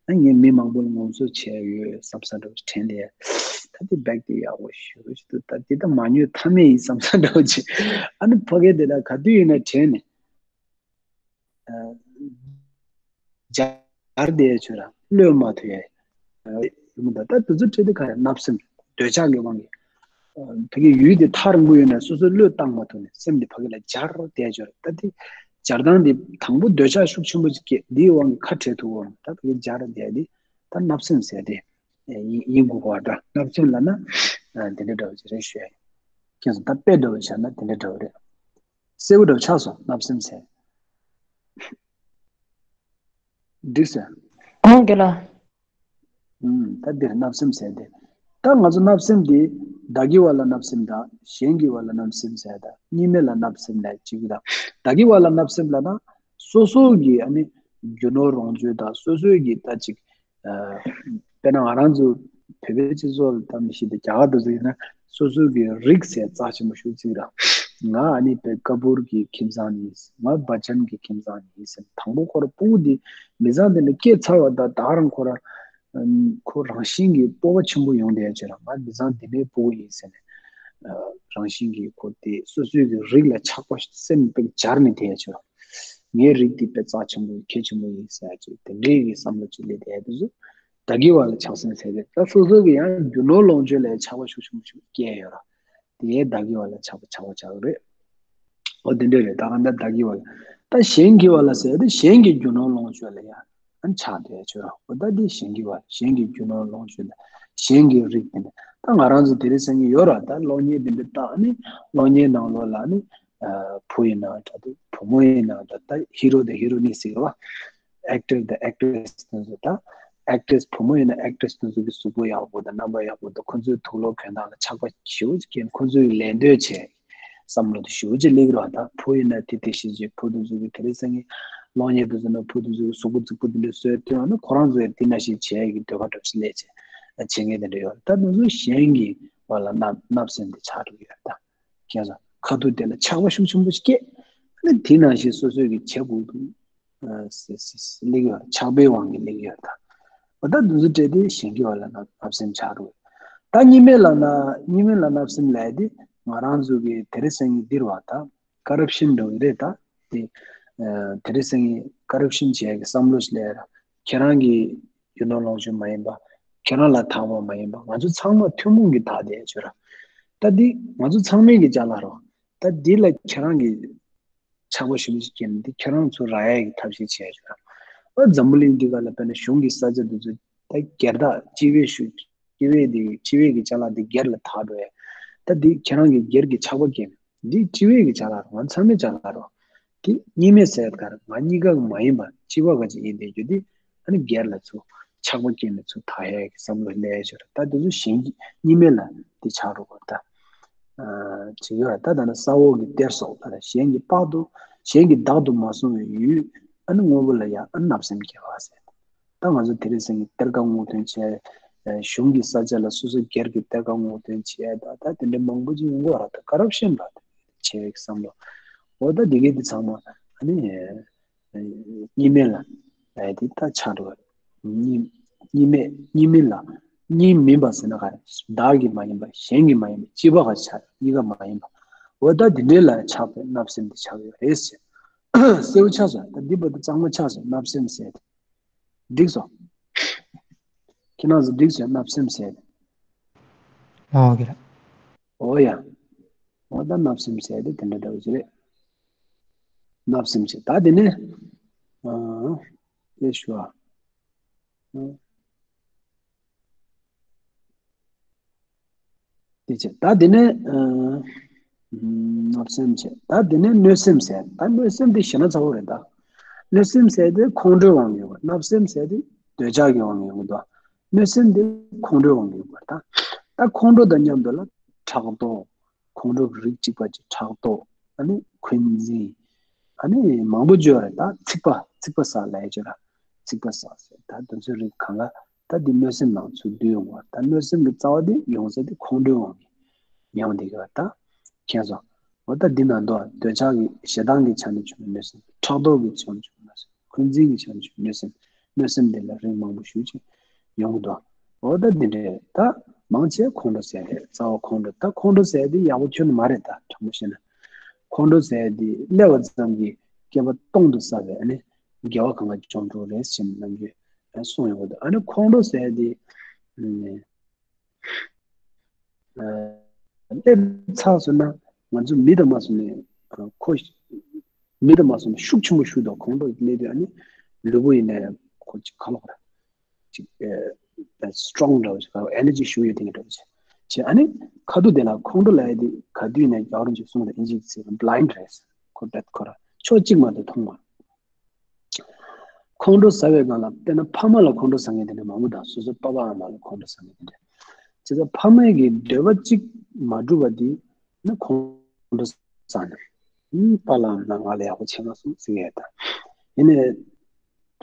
ཨ་ངས་མི་མང་པོ་ལ་ངོམ་སོ་བྱས་ཡོད་བསམ་ས་འདྲ་བོ་དྲན་ཏེ། ད་དེ་བེག་དེ་ཡག་པོ་ཞེ་པོ་ཅིག་འདུག་ད་དེ་ད་མ་ཉོས་ཐབས་མེད་ཡིན་བསམ་ས་འདྲ་བོ་ཅིག་ཨ་ནི་ཕ་གི་དེ་ལ་ག་དུས་ཡིན་ན་དྲན་ནས། སྦྱར་བསྡད་ཆོས་ར་གློད་མ་ཐུབ་ཡ། ཡིན་མོད་ད་ད་དུས་ཚོད་སྤྲད་དེ་ག་རེ་བརྣབ་སེམས་འདོད་ཆགས་ཀྱི་དབང་གིས། ཕ་གི་ཡུལ་དེ་ཐག་རིང་པོ་ཡོད་ན་སོ་སོས་གློད་བཏང་མ་ཐུབ་ནས་སེམས་དེ་ཕ་གི་ལ་སྦྱར་བསྡད་ཆོས་ར། ད་དེ་སྦྱར་སྟངས་དེ་དང་པོ་འདོད་ཆགས་ཤུགས་ཆེན་པོ་ཅིག་སྐྱེས་འདིའི་དབང་གིས་ཁ་བྲལ་ཐུབ་འོང་ད་ཕ་གི་སྦྱར་བསྡད་དེ་ད་བརྣབ་སེམས་ཟེར་དེ་ཡིན་དགོས་པ་འདྲ། བརྣབ་སེམས་ལབ་ན་དེ་འདྲ་འདྲ་བོ་ཅིག་རེད་ཞུ་ཡ་ཡིན། ཁྱེད་ཚོ་ད་དཔེ་འདྲ་བོ་བཞག་ན་དེ་འདྲ་འདྲ་བོ་རེད། གསལ་པོ་འདྲ་བོ་ཆགས་སོང་བརྣབ་སེམས་ཟེར། འགྲིག་སོང་། ཨང་དགེ་ལགས། ཨུམ། ད་འདིར་བརྣབ་སེམས་ཟེར་ཏེ། ད་ང་ཚོ་བརྣབ་སེམས་འདི་བདག་གི་བ་ལ་བརྣབ་སེམས་དང་གཞན་གྱི་བ་ལ་བརྣབ་སེམས་ཟེར་དང་གཉིས་མེད་ལ་བརྣབ་སེམས་ལ་གཅིག་དང་། བདག་གི་བ་ལ་བརྣབ་སེམས་ལབ་ན་སོ་སོ་གི་ཨ་ནི་རྒྱུ་ནོར་ལོངས་སྤྱོད་དང་སོ་སོའི་གི་ད་ཅིག་ཨ། དཔེར་ན་ང་རང་ཚོ་བོད་པའི་སྤྱི་ཚོགས་ལ་ད་མི་ཤེས་ཏེ་རྒྱ་གར་དུ་ཟེར་ན་སོ་སོ་གི་རིགས་ཟེར་རྩ་ཆེན་པོ་ཞིག་བརྩི་ར། ང་ཨ་ནི་དཔེ་ཀ་པུར་གི་ཁྱིམ་ཚང་ནས་ང་བ་ཅན་གི་ཁྱིམ་ཚང་ནས་ཟེར་དང་པོ་ཁོ་ར་སྤུ་གུ་འདི་མི་ཚང་དེ་འདྲ་སྐྱེས་ཚར་བ་ད་ད་རང་ཁོ་ར་ཁོ་རང་བཞིན་གྱི་སྤོབས་པ་ཆེན་པོ་ཡོང་བསྡད་ཡ་ཅིག་ར། ང་མི་ཚང་འདི་འདྲའི་སྤུ་གུ་ཡིན་ཟེར་ནས་རང་བཞིན་གྱི་ཁོ་དེ་སོ་སོའི་གི་རིགས་ལ་ཆགས་པ་སེམས་དཔེ་སྦྱར་ནས་བསྡད་ཡ་ཅིག་ར། ངའི་རིགས་འདི་དཔེ་རྩ་ཆེན་པོ་གལ་ཆེན་པོ་ཡིན་ཟེར་ཡ་ཅིག་དེ་འདྲའི་གི་བསམ་བློ་ཅིག་སླེབས་བསྡད་ཡ་དེ་ཚོ། བདག་གི་བ་ལ་ཆགས་སེམས་ཟེར་ཏེ་ད་སོ་སོ་གི་ཡང་རྒྱུ་ནོར་ལོངས་སྤྱོད་ལ་ཆགས་པ་ཤུགས་ཆེན་པོ་ཞིག་སྐྱེས་ཡོད་ར། དེ་ཡང་བདག་གི་བ་ལ་ཆགས་པ་ཆགས་པ་ཆགས་རེད། འོ་དེ་འདྲ་རེད། ད་གང་ལྟར་བདག་གི་བ་ལ། ད་གཞན་གྱི་བ་ལ་ཟེར་ཏེ་གཞན་གྱི་རྒྱུ་ནོར་ལོངས་སྤྱོད་ལ་ཡང་ཨ་ཆགས་བསྡད་ཆོག་ར། འོ་ད་དེ་གཞན་གྱི་བ་གཞན་གྱི་རྒྱུ་ནོར་ལོངས་སྤྱོད་ལ་གཞན་གྱི་རིགས་དེ་འདྲ་ད་ང་རང་ཚོ་དེ་རིང་སང་ཉིན་ཡོད་ར། ད་གློག་བརྙན་དེ་འདྲ་བལྟ་ཨ་ནི་གློག་བརྙན་ནང་ལོགས་ལ་ཨ་ནི་བུ་ཡིན་ན་འདྲ་འདུག་བུ་མོ་ཡིན་ན་འདྲ་ད་ཧི་རོ་དང་ཧི་རོ་ནི་ཟེར་བ། ཨེག་ཊར་དང་ཨེག་ཊི་རེ་སི་དེ་ཚོ་དང་། ཨེག་ཊི་རེ་སི་བུ་མོ་ཡིན་ན་ཨེག་ཊི་རེ་སི་དེ་ཚོ་གི་གཟུགས་པོ་ཡག་པོ་དང་རྣམ་པ་ཡག་པོ་དང་ཁོ་ཚོའི་དུག་ལོག་གྱོན་སྟངས་ལ་ཆགས་པ་ཞེ་པོ་ཅིག་སྐྱེས་ནས་ཁོ་ཚོའི་ལད་ཟློས་བྱས། བསམ་བློ་དེ་ཞེ་པོ་ཅིག་སླེབས་ཀྱི་རེད་བ། ད་བུ་ཡིན་ན་དེ་དེ་བཞིན་བྱས་བུ་དེ་ཚོ་གི་དེ་རིང་སང་ཉིན་གློག་བརྙན་དེ་ཚོ་ནང་བུ་དེ་ཚོ་གི་གཟུགས་པོ་རྫིག་པོ་དེ་འདྲ་བཟོས་བཏོན་ན་ཁོ་རང་ཚོ་ཡང་དེ་ནང་བཞིན་བྱེད་ཡག་གི་འདོད་པ་འདྲ་པོ་ཅིག་སླེབས་བྱས་བྱེད་མཁན་དེ་འདྲ་ཡོད་རེད། ད་དེ་ཚོ་གཞན་གྱི་བ་ལ་བརྣབ་བརྣབ་སེམས་དེ་ཆགས་འགྲོ་གི་ཡོད་རེད་ད། ཁྱེད་ཚོ་ཁ་ཐུག་དེ་ལ་ཆགས་པ་ཤུགས་ཆེན་པོ་ཞིག་སྐྱེས། ཨ་ནི་དེ་ནང་བཞིན་སོ་སོས་ཀྱི་བྱེད་དགོས་ཀྱི་སླེབས་ཡོད། ཆགས་པའི་དབང་གིས་སླེབས་ཡོད་ད། འོ་ད་འདི་ཚོ་སྤྲད་དེ་གཞན་གྱི་བ་ལ་ན་བརྣབ་སེམས་ཆགས་འགྲོ། ད་གཉིས་མེད་ལ་ན་གཉིས་མེད་ལ་བརྣབ་སེམས་ལབ་དེ་ང་རང་ཚོ་གི་དེ་རིང་སང་ཉིན་འདིར་བ་ད་ཀ་རབ་ཤན་འགྲོ་གི་རེད་ད། དེ་དེ་རིང་སང་ཉིན་ཀ་རབ་ཤན་བྱེད་ཡག་གི་བསམ་བློ་ཞིག་སླེབས་ར། ཁྱེད་རང་གི་རྒྱུ་ནོར་ལོངས་སྤྱོད་མ་ཡིན་པ། ཁྱེད་རང་ལ་བདག་པ་མ་ཡིན་པ། ང་ཚོ་ཚང་མ་ཐུན་མོང་གི་བདག་དེ་ཡ་ཆོས་ར། ད་འདི་ང་ཚོ་ཚང་མའི་གི་ཅ་ལག་རོ། ད་འདི་ལ་ཁྱེད་རང་གི་ཆགས་པ་ཞུ་མི་ཞིག་སྐྱེས་ནས་འདི་ཁྱེད་རང་ཚོ་རག་ཡ་གི་ཐབས་ཤེས་བྱས་ཆོས་ར། ཨ་འཛམ་བུ་གླིང་འདི་ག་ལ་དཔེར་ན་གཞུང་གི་ས་ཆ་འདི་ཚོ་ད་སྒེར་བདག་སྤྱི་བའི་ཞུ་སྤྱི་བའི་འདི་སྤྱི་བའི་གི་ཅ་ལག་འདི་སྒེར་ལ་བདག་འགྲོ་ཡ། ད་འདི་ཁྱེད་རང་གི་སྒེར་གི་ཆགས་པ་སྐྱེས་ནས། འདི་སྤྱི་བའི་གི་ཅ་ལག་རེད། ང་ཚང་མའི་ཅ་ལག་རེད། འདི་གཉིས་མེད་ཟེར་ག་རེ། ང་གཉིས་ཀ་གི་མ་ཡིན་པ་སྤྱི་བ་ག་ཅིག་ཡིན་བསྡད་རྒྱུ་འདི་ཨ་ནི་སྒེར་ལ་ཚུར་ཆགས་པ་སྐྱེས་ནས་ཚུར་ད་ཡས་ཀྱི་བསམ་བློ་སླེབས་ཡས་ཆོས་རེད། ད་འདི་ཚོ་གཞན་གྱི་གཉིས་མེད་ལ་འདི་ཆགས་འགྲོ་གི་རེད་ད། ཨ་ཅིག་ཡོད་རེད་ད། ད་ནི་ས་འོག་གི་གཏེར་སོགས་ད་གཞན་གྱིས་དཔག་ཏུ་གཞན་གྱིས་བདག་ཏུ་མ་སོང་བའི་ཡུལ་ཨ་ནི་དངོས་པོ་ལ་ཡང་ཨ་ནི་བརྣབ་སེམས་སྐྱེ་བ་ཟེར། ད་ང་ཚོ་དེ་རིང་སང་ཉིན་གཏེར་ཁ་སྔོག་འདོན་བྱས། ཨ་གཞུང་གི་ས་ཆ་ལ་སོ་སོ་སྒེར་གྱི་གཏེར་ཁ་སྔོག་འདོན་བྱས། ད་ད་དེ་འདྲ་མང་པོ་ཅིག་ཡོང་གི་ཡོད་རེད་ད། ཀ་རབ་ཤན་ལ་བྱས་པའི་བསམ་བློ། འོ་ད་འདི་གའི་འདི་ཚང་མ་ཨ་ནི་ཨ་གཉིས་མེད་ལ་ཨ་འདི་ད་ཆགས་འགྲོ་བ་རེད། གཉིས་གཉིས་མེད་གཉིས་མེད་ལ་གཉིས་མིན་པ་ཟེར་ན་ག་རེ། བདག་གི་མ་ཡིན་པ། གཞན་གྱི་མ་ཡིན་པ། སྤྱི་བ་ག་ཆགས་གཉིས་ཀ་མ་ཡིན་པ། འོ་ད་འདི་འདྲ་ལ་ཆགས་པའི་བརྣབ་སེམས་འདི་ཆགས་ཡོད་རེད་ཟེར། གསལ་པོ་ཆགས་སོང་། ད་འདི་བར་དུ་གཙང་མ་ཆགས་སོང་། བརྣབ་སེམས་ཟེར་ཏེ། འགྲིག་སོང་། ཁྱེད་རང་ཚོ་འགྲིག་སོང་། བརྣབ་སེམས་ཟེར་ཏེ། ཨོ་ཁེ་ར། ཨོ་ཡ། ཨོ་ད་བརྣབ་སེམས་ཟེར་ཏེ་དེ་འདྲ་འདྲ་བོ་ཅིག་རེད། བརྣབ་སེམས་ཟེར། ད་དེ་ནས་ཨ་དེ་ཞུ་ཨ། དེ་བྱས་ད་དེ་ནས་ཨ། བརྣབ་སེམས་བྱས། ད་དེ་ནས་གནོད་སེམས་ཟེར། ད་གནོད་སེམས་དེ་ཞེ་ན་ཚ་པོ་རེད་ད། གནོད་སེམས་ཟེར་དེ་ཁོང་ཁྲོའི་དབང་གིས་ཡོང་བ། བརྣབ་སེམས་ཟེར་དེ་འདོད་ཆགས་ཀྱི་དབང་གིས་ཡོང་གི་འདུག་གནོད་སེམས་དེ་ཁོང་ཁྲོའི་དབང་གིས་ཡོང་བ་རེད་ད། ད་ཁོང་ཁྲོ་དང་མཉམ་དུ་ལ་ཕྲག་དོག་ཁོང་ཁྲོ་གི་རིགས་གཅིག་པ་གཅིག་ཕྲག་དོག་ཨ་ནི་འཁོན་འཛིན། ཨ་ནི་མང་པོ་བརྗོད་རེད་ད། ཚིག་པ་ཚིག་པ་ཟ་ལབ་ཡ་བརྗོད་ར། ཚིག་པ་ཟ་ཟེར། ད་དེ་ཚོའི་རིགས་གང་ག་ད་འདི་གནོད་སེམས་ནང་ཚུད་དུ་ཡོང་བ། ད་གནོད་སེམས་ཀྱི་རྩ་བ་དེ་ཡོང་ས་དེ་ཁོང་ཁྲོའི་དབང་གིས་ཡོང་བསྡད་ཀྱི་བ་ད། མཁྱེན་སོང་། འོ་ད་འདི་ན་འདུག་འདོད་ཆགས་ཀྱི་ཞེ་སྡང་གི་ཆ་ནས་བྱུང་བའི་གནོད་སེམས། ཕྲག་དོག་གི་ཆ་ནས་བྱུང་བའི་གནོད་སེམས། འཁོན་འཛིན་གྱི་ཆ་ནས་བྱུང་བའི་གནོད་སེམས། གནོད་སེམས་འདི་ལ་རིགས་མང་པོ་ཞེ་ཅིག་ཡོང་གི་འདུག་འོ་ད་འདི་འདྲས་ད། མང་ཆེ་ཁོང་ཁྲོ་ཟེར་རེད། རྩ་བ་ཁོང་ཁྲོ། ད་ཁོང་ཁྲོ་ཟེར་འདི་ཡག་པོ་ཁྱོན་ནས་མ་རེད་ད། དྲང་པོ་བཤད་ན། ཁོང་ཁྲོ་ཟེར་འདི་སླེབས་པ་ཙམ་གྱིས་བསྐལ་པ་སྟོང་དུ་བསགས་པའི་ཨ་ནི་དགེ་བ་གང་ག་བཅོམ་འགྲོ་རེད་ཟེར་ནས་ནམ་རྒྱུན་གསུངས་ཡོང་གི་འདུག་ཨ་ནི་ཁོང་ཁྲོ་ཟེར་འདི། ཨ། སླེབས་ཚར་སོང་ན་ང་ཚོ་མི་དང་མ་སོང་ནས་ཁོ། མི་དང་མ་སོང་ནས་ཤུགས་ཆེན་པོ་ཞུགས་དང་ཁོང་ཁྲོ་སླེབས་དུས་ཨ་ནི་ལུས་པོ་ཡིན་ན་ཡང་ཁོ་ཅིག་ག་ལོག་ར་ཅིག་ཨ་སི་ཊོང་འདྲ་བོ་ཅིག་ག་ལོག་ཨེ་ནར་ཇི་ཞུགས་ཡོད་དེ་འདྲ་བོ་ཅིག་བྱས། ཨ་ནི་ཁ་ཐུག་དེ་ལ་ཁོང་ཁྲོ་ལབ་ཡ་དེ་ག་དུས་ཡིན་ན་རྒྱ་གར་ཅིག་གསུངས་དང་ཨིན་ཇི་ཅིག་སི་ལ་བྷི་ལའིན་ཌི་རེད། ཁོ་ད་ཁོ་ར་ཕྱོགས་གཅིག་མ་གཏོགས་མཐོང་མ། ཁོང་ཁྲོ་ཟ་བའི་སྒང་ལ་དཔེར་ན་ཕ་མ་ལ་ཁོང་ཁྲོ་ཟ་མཁན་དེ་འདྲ་མང་པོ་དང་སོ་སོའི་པ་ཕ་ཨ་མ་ལ་ཁོང་ཁྲོ་ཟ་མཁན་དེ་འདྲ། བྱས་ཙང་ཕ་མ་གི་འདོད་པ་གཅིག་མ་འགྲུབ་པ་དེ་ནི་ཁོང་ཁྲོ་ཟ་ནས་ཨུམ་པཱ་ལགས་ང་ལ་ཡག་པོ་བྱས་མ་སོང་ཟེར་ཡས་དང་། ཡིན་ནའི་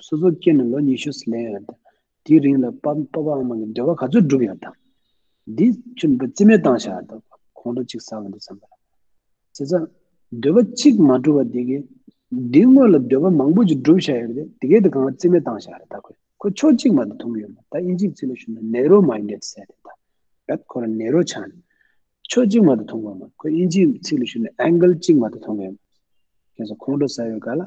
སོ་སོ་སྐྱེས་ནས་ལོ་ཉི་ཤུ་ཙམ་སླེབས་ཡོད་དང་དེའི་རིང་ལ་པ་པ་ཕ་ཨ་མ་གི་འདོད་པ་ག་ཚོད་འགྲུབ་ཡོད་དང་། འདི་ཁྱོད་རྩིས་མེད་བཏང་བཞག་དང་ཁོང་ཁྲོ་གཅིག་ཟ་བ་འདི་བསམ་པ་ལ། བྱས་ཙང་འདོད་པ་གཅིག་མ་འགྲུབ་པ་དེ་གིས་འདིའི་སྔོན་ལ་འདོད་པ་མང་པོ་ཅིག་འགྲུབ་བཞག་ཡོད་རེད། དེ་གས་དེ་གང་རྩིས་མེད་བཏང་བཞག་རེད་ད། ཁོས་ཁོ་ཕྱོགས་གཅིག་མ་གཏོགས་མཐོང་གི་ཡོད་མ་རེད། ད་དབྱིན་ཇིའི་ཚིག་ལ་ཞུས་ན་ནེ་རོ་མའིན་ཌེཌ་ཟེར་རེད་ད། རེད། ཁོ་རང་ནེ་རོ་ཆགས་ནས་ཕྱོགས་གཅིག་མ་གཏོགས་མཐོང་གི་ཡོད་མ་རེད། ཁོས་དབྱིན་ཇིའི་ཚིག་ལ་ཞུས་ན་ཨེང་གལ་གཅིག་མ་གཏོགས་མཐོང་གི་ཡོད་མ་རེད། བྱས་ཙང་ཁོང་ཁྲོ་ཟ་བའི་སྐབས་ལ་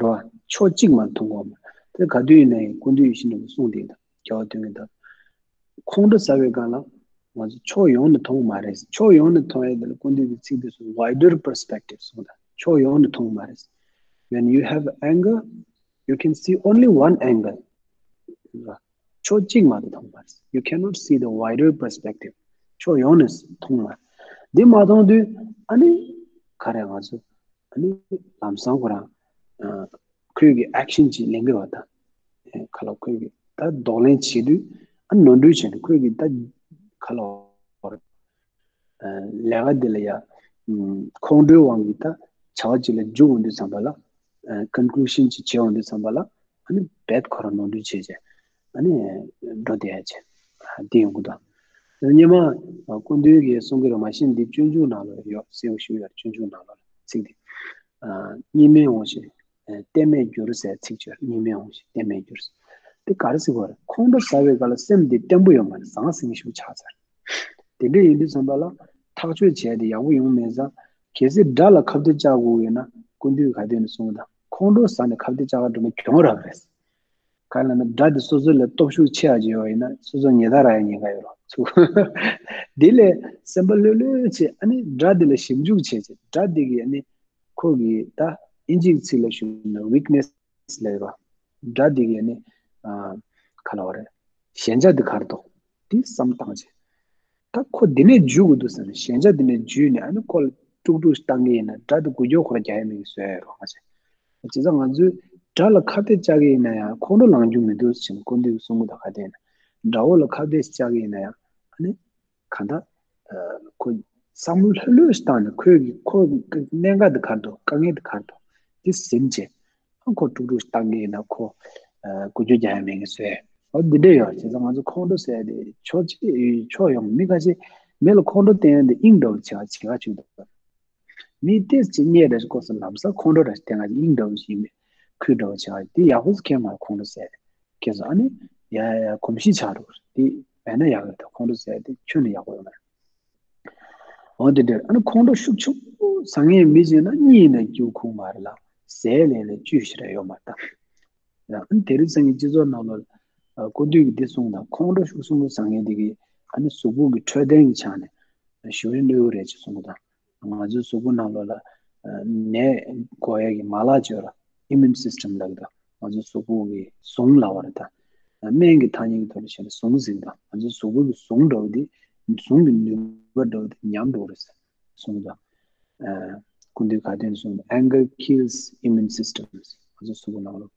རོ་ཕྱོགས་གཅིག་མ་གཏོགས་མཐོང་གི་ཡོད་མ་རེད། དེ་ག་དུས་ཡིན་ན་ཡང་སྐུ་མདུན་ཡིད་བཞིན་ནོར་བུ་གསུངས་དེ་ཡིན་ད། རྒྱལ་བ་དོན་གྱི་བདག་ཁོང་ཁྲོ་ཟ་བའི་སྒང་ལ་ང་ཚོ་ཕྱོགས་ཡོངས་ནས་མཐོང་གི་མ་རེད། ཕྱོགས་ཡོངས་ནས་མཐོང་ཡས་དེ་ལ་སྐུ་མདུན་གྱི་ཚིག་དེ་ཚོ་wider perspective གསུངས་དང་། ཕྱོགས་ཡོངས་ནས་མཐོང་གི་མ་རེད། When you have anger, you can see only one angle. ཕྱོགས་གཅིག་མ་གཏོགས་མཐོང་གི་མ་རེད། You cannot see the wider perspective. ཕྱོགས་ཡོངས་ནས་མཐོང་གི་མ་རེད། འདི་མ་མཐོང་དུས་ཨ་ནི་ག་རེ་ང་ཚོ་ཨ་ནི་ལམ་སང་ཁོ་རང་ཨ་ཁོས་ཀྱི་ཨེག་ཤན་ཅིག་ལེན་གྱི་རེད་བ་ད། ཨེ་ཁ་ལོ་ཁོས་ཀྱི་ད་གདོང་ལེན་བྱེད་དུས་ཨ་ནོར་འཁྲུལ་བྱས་ནས་ཁོས་ཀྱི་ད་ཁ་ལོ་ཨ་ལས་ཀ་འདི་ལ་ཡ་ཨམ་ཁོང་ཁྲོའི་དབང་གིས་ད་བྱ་བ་ཅིག་ལ་འཇུག་འོང་དུས་ཙམ་པ་ལ་ཨ་ཀོན་ཀུ་ལུ་ཤན་ཅིག་བྱེད་འོང་དུས་ཙམ་པ་ལ་ཨ་ནི་རྦད་ཁོ་རང་ནོར་འཁྲུལ་བྱས་བྱས་ཨ་ནི་འགྲོ་བསྡད་ཡ་བྱས་ཨ་འདི་ཡོང་གི་འདུག་སྔོན་མ་སྐུ་མདུན་གྱིས་གསུང་གི་རེད། མ་གཞི་འདི་སྤྱོད་འཇུག་ནང་ལ་ཡོད། གསལ་པོ་ཞུ་ཡོད། སྤྱོད་འཇུག་ནང་ལ་ཚིག་འདི། ཨ་གཉིས་མེད་འོང་ཞིང་གཏན་མེད་འགྱུར་ཟེར་ཚིག་བརྗོད། གཉིས་མེད་འོང་ཞིང་གཏན་མེད་འགྱུར་ཟེར། འདི་ག་རེ་ཟེར་དགོས་རེད། ཁོང་ཁྲོ་ཟ་བའི་སྐབས་ལ་སེམས་འདི་བརྟན་པོ་ཡོད་མ་རེད། ཟང་ཟིང་ཞིག་ཆགས་ཚར། དེ་འདྲ་ཡིན་དུས་ཙམ་པ་ལ་ཐག་གཅོད་བྱས་ཏེ་ཡག་པོ་ཡོང་མེད་ཙང་། གལ་སྲིད་དགྲ་ལ་ཁ་གཏད་བཅག་དགོས་ཡོད་ན་སྐུ་མདུན་ག་དུས་ནས་གསུངས་དང་། ཁོང་ཁྲོ་ཟ་ནས་ཁ་གཏད་བཅག་ག་འགྲོ་མཁན་གྱོང་རག་རེད། གང་ལབ་ན་དགྲ་དེ་སོ་སོ་ལས་སྟོབས་ཤུགས་ཆེ་བ་ཅིག་ཡོད་ཡིན་ན་སོ་སོ་ཉེས་རྡུང་རག་ཡ་ཉེན་ཁ་ཡོད་རེད་ཚུགས། དེ་ལས་སེམས་པ་ལྷོད་ལྷོད་བྱས་ཨ་ནི་དགྲ་དེ་ལ་ཞིབ་འཇུག་བྱས་བྱས་དགྲ་དེ་གི་ཨ་ནི་ཁོ་གི་ད་ཨིན་ཇིའི་ཚིག་ལ་ཞུས་ན་ཝིག་ནེ་སི་ལབ་ཡོད་རེད། དགྲ་དེ་གི་ཨ་ནི་ཨ་ག་ལབ་དགོས་རེད། ཞན་ཆ་དེ་ག་རེ་འདུག་དེ་བསམ་བཏང་བྱས། ད་ཁོ་འདི་ནས་འཇུས་དགོས་འདུག་ཟེར་ནས་ཞན་ཆ་འདི་ནས་འཇུས་ནས་ཨ་ནི་ཁོ་ལ་དཀྲུག་དཀྲུག་བཏང་གི་ཡིན་ན་དགྲ་དེ་འགུལ་སྐྱོད་ཁོ་ར་རྒྱག་ཡ་མེད་ཀྱི་བཟོས་ཡོད་རེད་བ། བྱས་ཙང་ང་ཚོས་དགྲ་ལ་ཁ་གཏད་བཅག་གི་ཡིན་ན་ཡང་ཁོང་ཁྲོ་ལངས་རྒྱུ་མི་འདུག་ཟེར་ནས་སྐུ་མདུན་གྱིས་གསུང་གི་འདུག་ག་དེ་ཡིན་ན་དགྲ་བོ་ལ་ཁ་གཏད་བཅག་གི་ཡིན་ན་ཡང་ཨ་ནི་གང་ལྟར་ཁོ་བསམ་བློ་ལྷོད་ལྷོད་ཞིག་བཏང་ནས་ཁོའི་གི་ཁོ་གི་གནད་འགག་དེ་ག་རེ་འདུག་དཀའ་ངལ་དེ་ག་རེ་འདུག་དེ་ཟིན་བྱས། ཨ་ཁོ་དཀྲུག་དཀྲུག་བཏང་གི་ཡིན་ན་ཁོ་ཨ་འགུལ་སྐྱོད་རྒྱག་ཡ་མེད་ཀྱི་བཟོས། འོ་འདི་འདྲ་ཡོད། བྱས་ཙང་ང་ཚོ་ཁོང་ཁྲོ་ཟེར་ཡ་དེ་ཕྱོགས་གཅིག་ཕྱོགས་ཡོངས་མི་ཁ་ཤས་མི་ལ་ཁོང་ཁྲོ་བསྟན་ཡ་དེ་དབྱིངས་འདྲ་བོ་བྱེད་ག་བྱེད་ག་བྱེད་འདུག་མི་ཏོག་ཙམ་གཉིད་འདྲ་ཞིག་ཁུག་སོང་ན་ལམ་སང་ཁོང་ཁྲོ་འདྲ་ཞིག་བསྟན་ག་དབྱིངས་འདྲ་བོ་ཞིག་ཡིན་པས་ཁུལ་འདྲ་བོ་བྱེད་ག་དེ་ཡག་པོ་ཟེར་མཁན་མ་རེད། ཁོང་ཁྲོ་ཟེར་ཡ་དེ་ཁྱེད་ཚོ་ཨ་ནི་ཡ་ཡ་གོམས་གཤིས་ཆགས་འགྲོ་གི་རེད། དེ་མེད་ན་ཡག་གི་རེད། ཁོང་ཁྲོ་ཟེར་ཡ་དེ་ཁྱོན་ནས་ཡག་པོ་ཡོད་མ་རེད། འོ་དེ་འདྲ་ཨ་ནི་ཁོང་ཁྲོ་ཤུགས་ཆེན་པོ་ཟ་མཁན་མི་ཅིག་ན་གཉིད་ཡིན་ན་སྐྱུག་ཁུག་མ་རེད་ལ་ཟས་ལེན་ལ་བཅུད་ཞེ་དྲག་ཡོད་མ་རེད་ད། ཡང་ཨ་ནི་དེ་རིང་སང་ཉིན་སྤྱི་ཚོགས་ནང་ལོགས་ལ་སྐུ་མདུན་གྱིས་འདི་གསུངས་དང་ཁོང་ཁྲོ་ཤུགས་ཆེན་པོ་ཟ་མཁན་དེ་གིས་ཨ་ནི་གཟུགས་པོ་གི་འཕྲོད་བསྟེན་གྱི་ཆ་ནས་ཞེ་པོ་གནོད་གི་རེད་ཅེས་གསུངས་དང་། ང་ཚོའི་གཟུགས་པོ་ནང་ལོགས་ལ་ནད་འགོག་ཡས་ཀྱི་མ་ལག་ཅིག་ཡོད་ར། Immune system ལབ་ཀྱི་འདུག་ང་ཚོའི་གཟུགས་པོ་གི་ཟུངས་ལབ་པ་རེད་ད། སྨན་གྱི་ཐ་སྙད་ཀྱི་ཐོག་ནས་བཤད་ན་ཟུངས་ཟེར་གྱི་འདུག་ང་ཚོའི་གཟུགས་པོ་གི་ཟུངས་འདྲ་བོ་དེ་ཟུངས་ཀྱི་ནུས་པ་འདྲ་བོ་དེ་ཉམས་འགྲོ་གི་རེད་ཟེར་གསུངས་གྱི་འདུག་སྐུ་མདུན་ག་དུས་གསུངས་པ། Anger kills immune systems. ང་ཚོ་གཟུགས་པོ་ནང་ལོགས་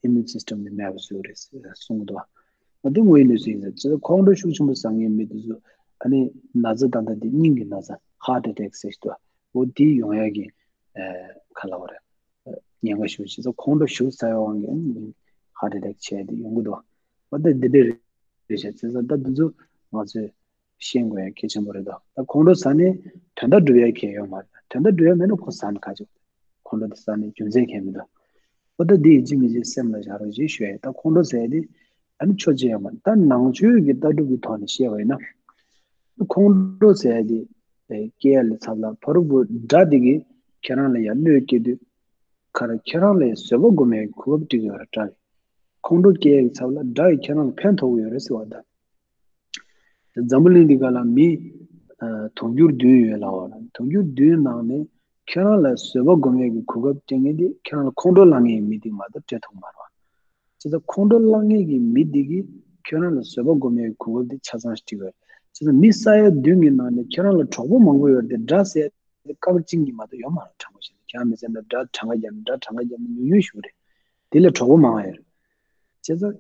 ཨ་immune system ནི་མེད་པ་བཟོས་རེད་གསུངས་འདུག་བ། འདི་དངོས་ཡོད་གནས་ཚུལ་ཡིན་ཙང་ཅི་ལྟར་ཁོང་ཁྲོ་ཤུགས་ཆེན་པོ་ཟ་མཁན་མི་དེ་ཚོ་ཨ་ནི་ན་ཚ་ད་ལྟ་འདི་སྙིང་གི་ན་ཚ་heart attack ཟེར་གྱི་འདུག་འོ་དེ་ཡོང་ཡག་གི་ཨ་ག་ལབ་དགོས་རེད། ཉེན་ཁ་ཞེ་པོ་ཅིག་ཙམ་ཁོང་ཁྲོ་ཞེ་པོ་ཟ་ཡག་དབང་གིས་heart attack བྱས་ཏེ་ཡོང་གི་འདུག་འོ་ད་འདི་འདྲ་རེད་ཤག་བྱས་ཙང་ད་འདི་ཚོ་ང་ཚོས་ཤེས་དགོས་ཡག་གལ་ཆེན་པོ་རེད་དོ། ད་ཁོང་ཁྲོ་ཟ་ནས་དོན་དག་སྒྲུབ་ཡག་གང་ཡང་ཡོད་མ་རེད། དོན་དག་སྒྲུབ་ཡག་མེད་ན་ཁོ་ཟ་ན་ག་ཅིག་ཁོང་ཁྲོ་དེ་ཟ་ནས་རྒྱུ་མཚན་གང་ཡང་མི་འདུག་འོ་ད་འདི་ཡིན་གཅིག་མིན་གཅིག་སེམས་ལ་བཞག་རོགས་ཞེས་ཞུ་ཡ། ད་ཁོང་ཁྲོ་ཟ་ཡ་དེ་ཨ་ནི་ཆོས་བྱེད་ཡ་མ་རེད། ད་ནང་ཆོས་ཀྱི་ལྟ་གྲུབ་ཀྱི་ཐོག་ནས་བཤད་པ་ཡིན་ན། ཁོང་ཁྲོ་ཟ་ཡ་དེ་ཨེ་སྐྱེ་ཡ་ལས་ཚབ་ལ་ཕ་རོལ་པོ་དགྲ་དེ་གིས་ཁྱེད་རང་ལ་ཡ་གནོད་སྐྱེལ་དུས་ཁར་ཁྱེད་རང་ལ་ཡ་བཟོད་པ་སྒོམ་ཡ་གི་གོ་སྐབས་སྤྲད་ཀྱི་ཡོད་རེད་དྲ། ཁོང་ཁྲོ་སྐྱེ་ཡ་གི་ཚབ་ལ་དགྲ་ཡིས་ཁྱེད་རང་ལ་ཕན་ཐོགས་ཀྱི་ཡོད་རེད་ཟེར་བ་དང་། འཛམ་བུ་གླིང་འདི་ག་ལ་མི་ཨ་དུང་ཕྱུར་བདུན་ཡོད་ལབ་པ་རེད། དུང་ཕྱུར་བདུན་ནང་ནས་ཁྱེད་རང་ལ་བཟོད་པ་སྒོམ་ཡས་ཀྱི་གོ་སྐབས་སྤྲད་མཁན་དེ་ཁྱེད་རང་ལ་ཁོང་ཁྲོ་ལངས་མཁན་གྱི་མི་དེ་མ་གཏོགས་སྤྲད་ཐུབ་མ་རེད་བ། བྱས་ཙང་ཁོང་ཁྲོ་ལངས་མཁན་གྱི་མི་དེ་གིས་ཁྱེད་རང་ལ་བཟོད་པ་སྒོམ་ཡས་ཀྱི་གོ་སྐབས་དེ་ཆ་ཚང་ཞིག་སྤྲད་ཡོད་རེད། བྱས་ཙང་མི་ས་ཡ་བདུན་གྱི་ནང་ནས་ཁྱེད་རང་ལ་གྲོགས་པོ་མང་པོ་ཡོད་རེད་དེ་དགྲ་ཟེར་ཡས་དེ་སྐར་མ་གཅིག་གཉིས་མ་གཏོགས་ཡོད་མ་རེད། དྲང་པོ་བཤད་ན་ཁྱེད་རང་མི་ཚེ་ནང་དགྲ་གྲངས་ཀ་བརྒྱབ་ན་དགྲ་གྲངས་ཀ་བརྒྱབ་ན་ཉུང་ཉུང་ཞིག་རེད། དེ་ལས་གྲོགས་པོ་མང་བ་ཡོད་རེད། བྱས་ཙང་།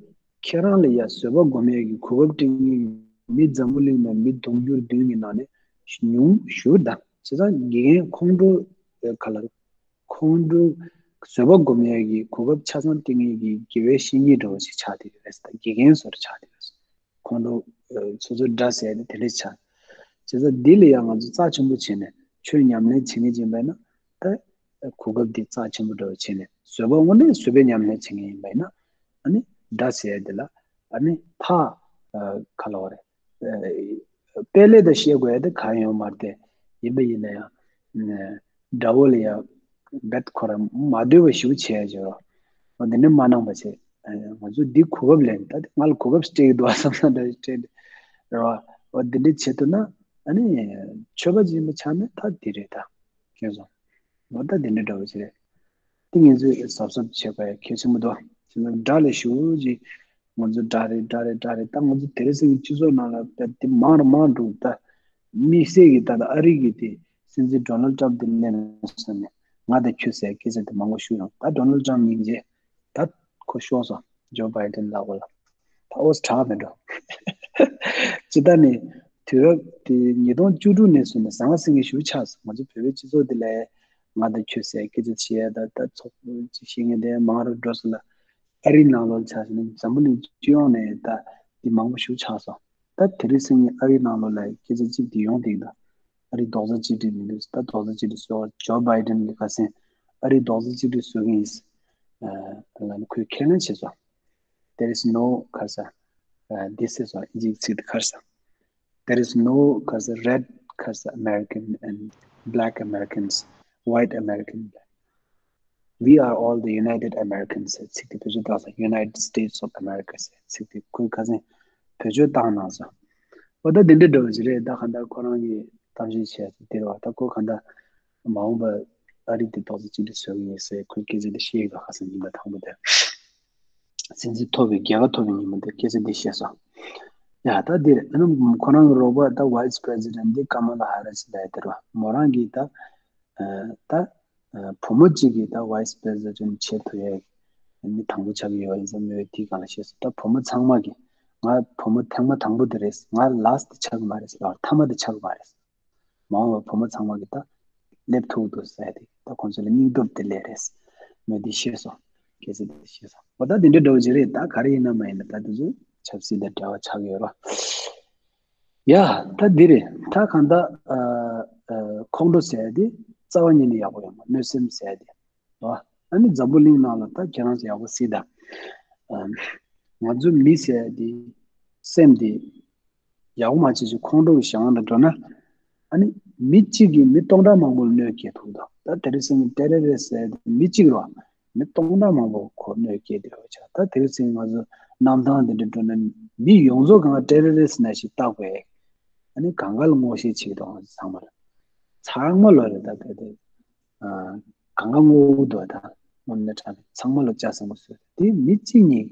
ཁྱེད་རང་ལ་ཡ་བཟོད་པ་སྒོམ་ཡས་ཀྱི་གོ་སྐབས་སྤྲད་མཁན་མི་འཛམ་བུ་གླིང་ནང་མི་དུང་ཕྱུར་བདུན་གྱི་ནང་ནས་ཉུང་ཤོས་དང་། བྱས་ཙང་དགེ་རྒན་ཁོང་ཁྲོ་ག་ལ་ཁོང་ཁྲོ་བཟོད་པ་སྒོམ་ཡས་ཀྱི་གོ་སྐབས་ཆ་ཚང་སྤྲད་མཁན་གྱི་དགེ་བའི་བཤེས་གཉེན་འདྲ་བོ་ཞིག་ཆགས་བསྡད་ཡོད་རེད་ཟེར། ད་དགེ་རྒན་བཟོ་འདྲ་ཆགས་བསྡད་ཡོད་རེད། ཁོང་ཁྲོ་སོ་སོའི་དགྲ་ཟེར་ཡས་དེ་དེ་འདྲ་ཆགས། བྱས་ཙང་འདི་ལ་ཡང་ང་ཚོ་རྩ་ཆེན་པོ་བྱས་ནས་ཆོས་ཉམས་ལེན་བྱེད་མཁན་ཅིག་ཡིན་པ་ཡིན་ན། ད་གོ་སྐབས་འདི་རྩ་ཆེན་པོ་འདྲ་བོ་བྱས་ནས་བཟོད་པ་དངོས་གནས་བཟོད་པའི་ཉམས་ལེན་བྱེད་མཁན་ཡིན་པ་ཡིན་ན། ཨ་ནི་དགྲ་ཟེར་ཡ་དེ་ལ་ཨ་ནི་ཕ་ག་ལབ་དགོས་རེད། དཔེ་ལས་ད་བཤད་དགོས་ཡ་དེ་གང་ཡོད་མ་རེད་དེ། ཡིན་པ་ཡིན་ན་ཡང་དགྲ་བོ་ལ་ཡ་རྦད་ཁོ་རང་མ་འདོད་པ་ཞེ་པོ་བྱས་ཡ་བྱས་རོགས། འོ་འདི་ནི་མ་གནང་པ་བྱས། ང་ཚོ་འདི་གོ་སྐབས་ལེན་ད་དེ་ང་ལ་གོ་སྐབས་སྤྲད་ཀྱི་འདུག་བསམ་ས་འདྲ་སྤྲད་རེད་བ། འོ་འདི་འདྲ་བྱེད་ཐུབ་ན་ཨ་ནི་ཆོས་པ་ཅིག་ཡིན་པ་ཆགས་ན་ད་འདི་རེད་ད། མཁྱེན་སོང་། ང་ད་དེ་འདྲ་འདྲ་བོ་ཞིག་རེད། དེ་ངེད་ཚོས་གཟབ་གཟབ་བྱེད་དགོས་ཡ་གལ་ཆེན་པོ་འདུག་བྱས་ན་དགྲ་ལས་ཞེ་པོ་ཅིག་ང་ཚོ་དགྲ་རེད་དགྲ་རེད་དགྲ་རེད། ད་ང་ཚོ་དེ་རིང་སང་སྤྱི་ཚོགས་ནང་ལ་ད་དེ་མང་རུ་མང་འགྲོ། ད་དམིགས་བསལ་གྱི་ད་ད་ཨ་རི་གི་དེ་སྲིད་འཛིན་ཌོ་ནལ་ཊམ་དེ་སླེབས་ནས་ང་དང་ཁྱོད་ཟེར་སྐད་ཆ་དེ་མང་པོ་ཞུ་ཡོང་། ད་ཌོ་ནལ་ཊམ་སྙིང་རྗེ། ད་ཁོ་ཤོར་སོང་། ཇོ་བྷའི་ཌེན་ལག་པ་ལ། ད་ཨོ་དྲག་མི་འགྲོ། ཅི་ད་ནི་དུས་རབས་དེ་ཉིས་སྟོང་བཅུ་དྲུག་ནས་བཟུང་ནས་ཟང་ཟིང་གི་ཞུ་ཆགས་སོང་། ང་ཚོ་བོད་པའི་སྤྱི་ཚོགས་དེ་ལས་ང་དང་ཁྱོད་ཟེར་སྐད་ཆ་བྱེད་ཡ་ད་ད་ཚོགས་ཅིག་བཤད་མཁན་དེ་མང་རུ་འགྲོ་སོང་ལ། ཨ་རི་ནང་ལོགས་ཆ་བཞག་ན་འཛམ་བུ་གླིང་སྤྱི་ཡོངས་ནས་ད་དེ་མང་པོ་ཞུ་ཆགས་སོང་། ད་དེ་རིང་སང་ཉིན་ཨ་རི་ནང་ལོགས་ལ་སྐད་ཆ་གཅིག་དེ་ཡོང་དེ་ད། ཨ་རི་རྡོག་རྩ་གཅིག་སྒྲིལ་མི་འདུག་ད་རྡོག་རྩ་གཅིག་སྒྲིལ་བཟོ་བ་ཇོ་བྷའི་ཌེན་གྱི་ཁ་སང་ཨ་རི་རྡོག་རྩ་གཅིག་སྒྲིལ་བཟོ་གི་ཡིན། ཨ་ལ་ནི་ཁོས་ཁས་ལེན་བྱས་སོང་། There is no ག་ས། ཨ་this is ཨིན་ཇིའི་ཚིག་དེ་ག་ས། There is no ག་ས་red ག་ས་American and black Americans, white American. We are all the United Americans ཟེར་ཚིག་དེ་བེད་སྤྱོད་བཏང་སོང་། United States of America ཟེར་ཚིག་དེ་ཁོས་ཁ་སང་བེད་སྤྱོད་བཏང་གནང་སོང་། འོ་ད་དེ་འདྲ་འདྲ་བོ་ཞིག་རེད། ད་གང་ལྟར་ཁོ་རང་གིས་གཏམ་བཤད་བྱས་ཚེ་དེ་རེད་བ། ད་ཁོ་གང་ལྟར་མ་འོངས་པ་ཨ་རི་དེ་རྡོག་རྩ་གཅིག་སྒྲིལ་བཟོ་གི་ཡིན་ཟེར་ཁོས་སྐད་ཆ་དེ་བཤད་ཡོད་པ། ཁ་སང་ཉིན་མ་དང་པོ་དེ་སྲིད་འཛིན་ཐོབ་པའི་རྒྱལ་ཁ་ཐོབ་པའི་ཉིན་མོ་དེ་སྐད་ཆ་འདི་བཤད་སོང་། ཡ་ད་འདིར་ཨ་ནི་ཁོ་རང་གི་རོགས་པ་ད་Vice President འདི་ཀ་མ་ལ་ཧ་རི་སི་ལབ་ཡ་དེ་རེད་བ། མོ་རང་གིས་ད་ཨ་ད་ཨ་བུ་མོ་གཅིག་གིས་ད་Vice President བྱེད་ཐུབ་ཡ་ནི་དང་པོ་ཆགས་ཀྱི་ཡོད་པ་ཡིན་ཙང་མོས་དེའི་སྒང་ལ་བཤད་སོང་། ད་བུ་མོ་ཚང་མ་གིས་ང་བུ་མོ་ཐེངས་མ་དང་པོ་དེ་རེད། ང་last ཆགས་ཀྱི་མ་རེད་ལབ། མཐའ་མ་དེ་ཆགས་ཀྱི་མ་རེད། མ་འོངས་པ་བུ་མོ་ཚང་མ་གིས་ད་སླེབས་ཐུབ་འདུག་ཟེར་ཏེ་ད་ཁོང་ཚོ་ལ་སྙིང་སྟོབས་དེ་སླེབས་རེད། མོས་དེ་བཤད་སོང་། སྐད་ཆ་དེ་བཤད་སོང་། འོ་ད་དེ་འདྲ་འདྲ་བོ་ཅིག་རེད། ད་ག་རེ་ཡིན་ན་མ་ཡིན་ན་ད་དེ་ཚོ་ཆབ་སྲིད་དང་འབྲེལ་བ་ཆགས་ཡོད་རོ། ཡ་ད་འདི་རེད། ད་གང་ལྟར་ཨ་ཨ་ཁོང་ཁྲོ་ཟེར་ཡ་དེ་རྩ་བ་ཉིད་ནས་ཡག་པོ་ཡོད་མ་རེད། གནོད་སེམས་ཟེར་ཡ་དེ། ཨ་ནི་འཛམ་བུ་གླིང་ནང་ལ་ད་ཁྱེད་རང་ཚོ་ཡག་པོ་གཟིགས་དང་། ཨ་ང་ཚོ་མི་ཟེར་ཡ་དེ་སེམས་དེ་ཡག་པོ་མ་བྱེད་ཅིག་ཁོང་ཁྲོ་གི་ཞེ་དབང་དུ་འགྲོ་ན། ཨ་ནི་མི་གཅིག་གིས་མི་སྟོང་ཕྲག་མང་པོ་ལ་གནོད་སྐྱེལ་ཐུབ་དང་། ད་དེ་རིང་སང་ཉིན་ཏེ་རོ་རི་སི་ཟེར་ཡ་དེ་མི་གཅིག་རེད་བ། མི་སྟོང་ཕྲག་མང་པོ་ཁོ་གནོད་སྐྱེལ་བསྡད་ཡོད་ཆགས། ད་དེ་རིང་སང་ཉིན་ང་ཚོ་གནམ་ཐང་དེ་འདྲ་འགྲོ་ན་མི་ཡོངས་རྫོགས་གང་ཏེ་རོ་རི་སི་ནང་བཞིན་བཏགས་པས། ཨ་ནི་གང་ག་ལ་ངོ་ཤེས་བྱེད་དང་ཚང་མ་ལ། ཚང་མ་ལོ་རེད་ད་དེ་དེ། གང་ག་ངོ་བོ་འདུག་ད། དངོས་གནས་དྲང་གནས་ཚང་མ་ལ་ལྕགས་ཟེར་མ་བཟོས་དེ་མི་གཅིག་གཉིས།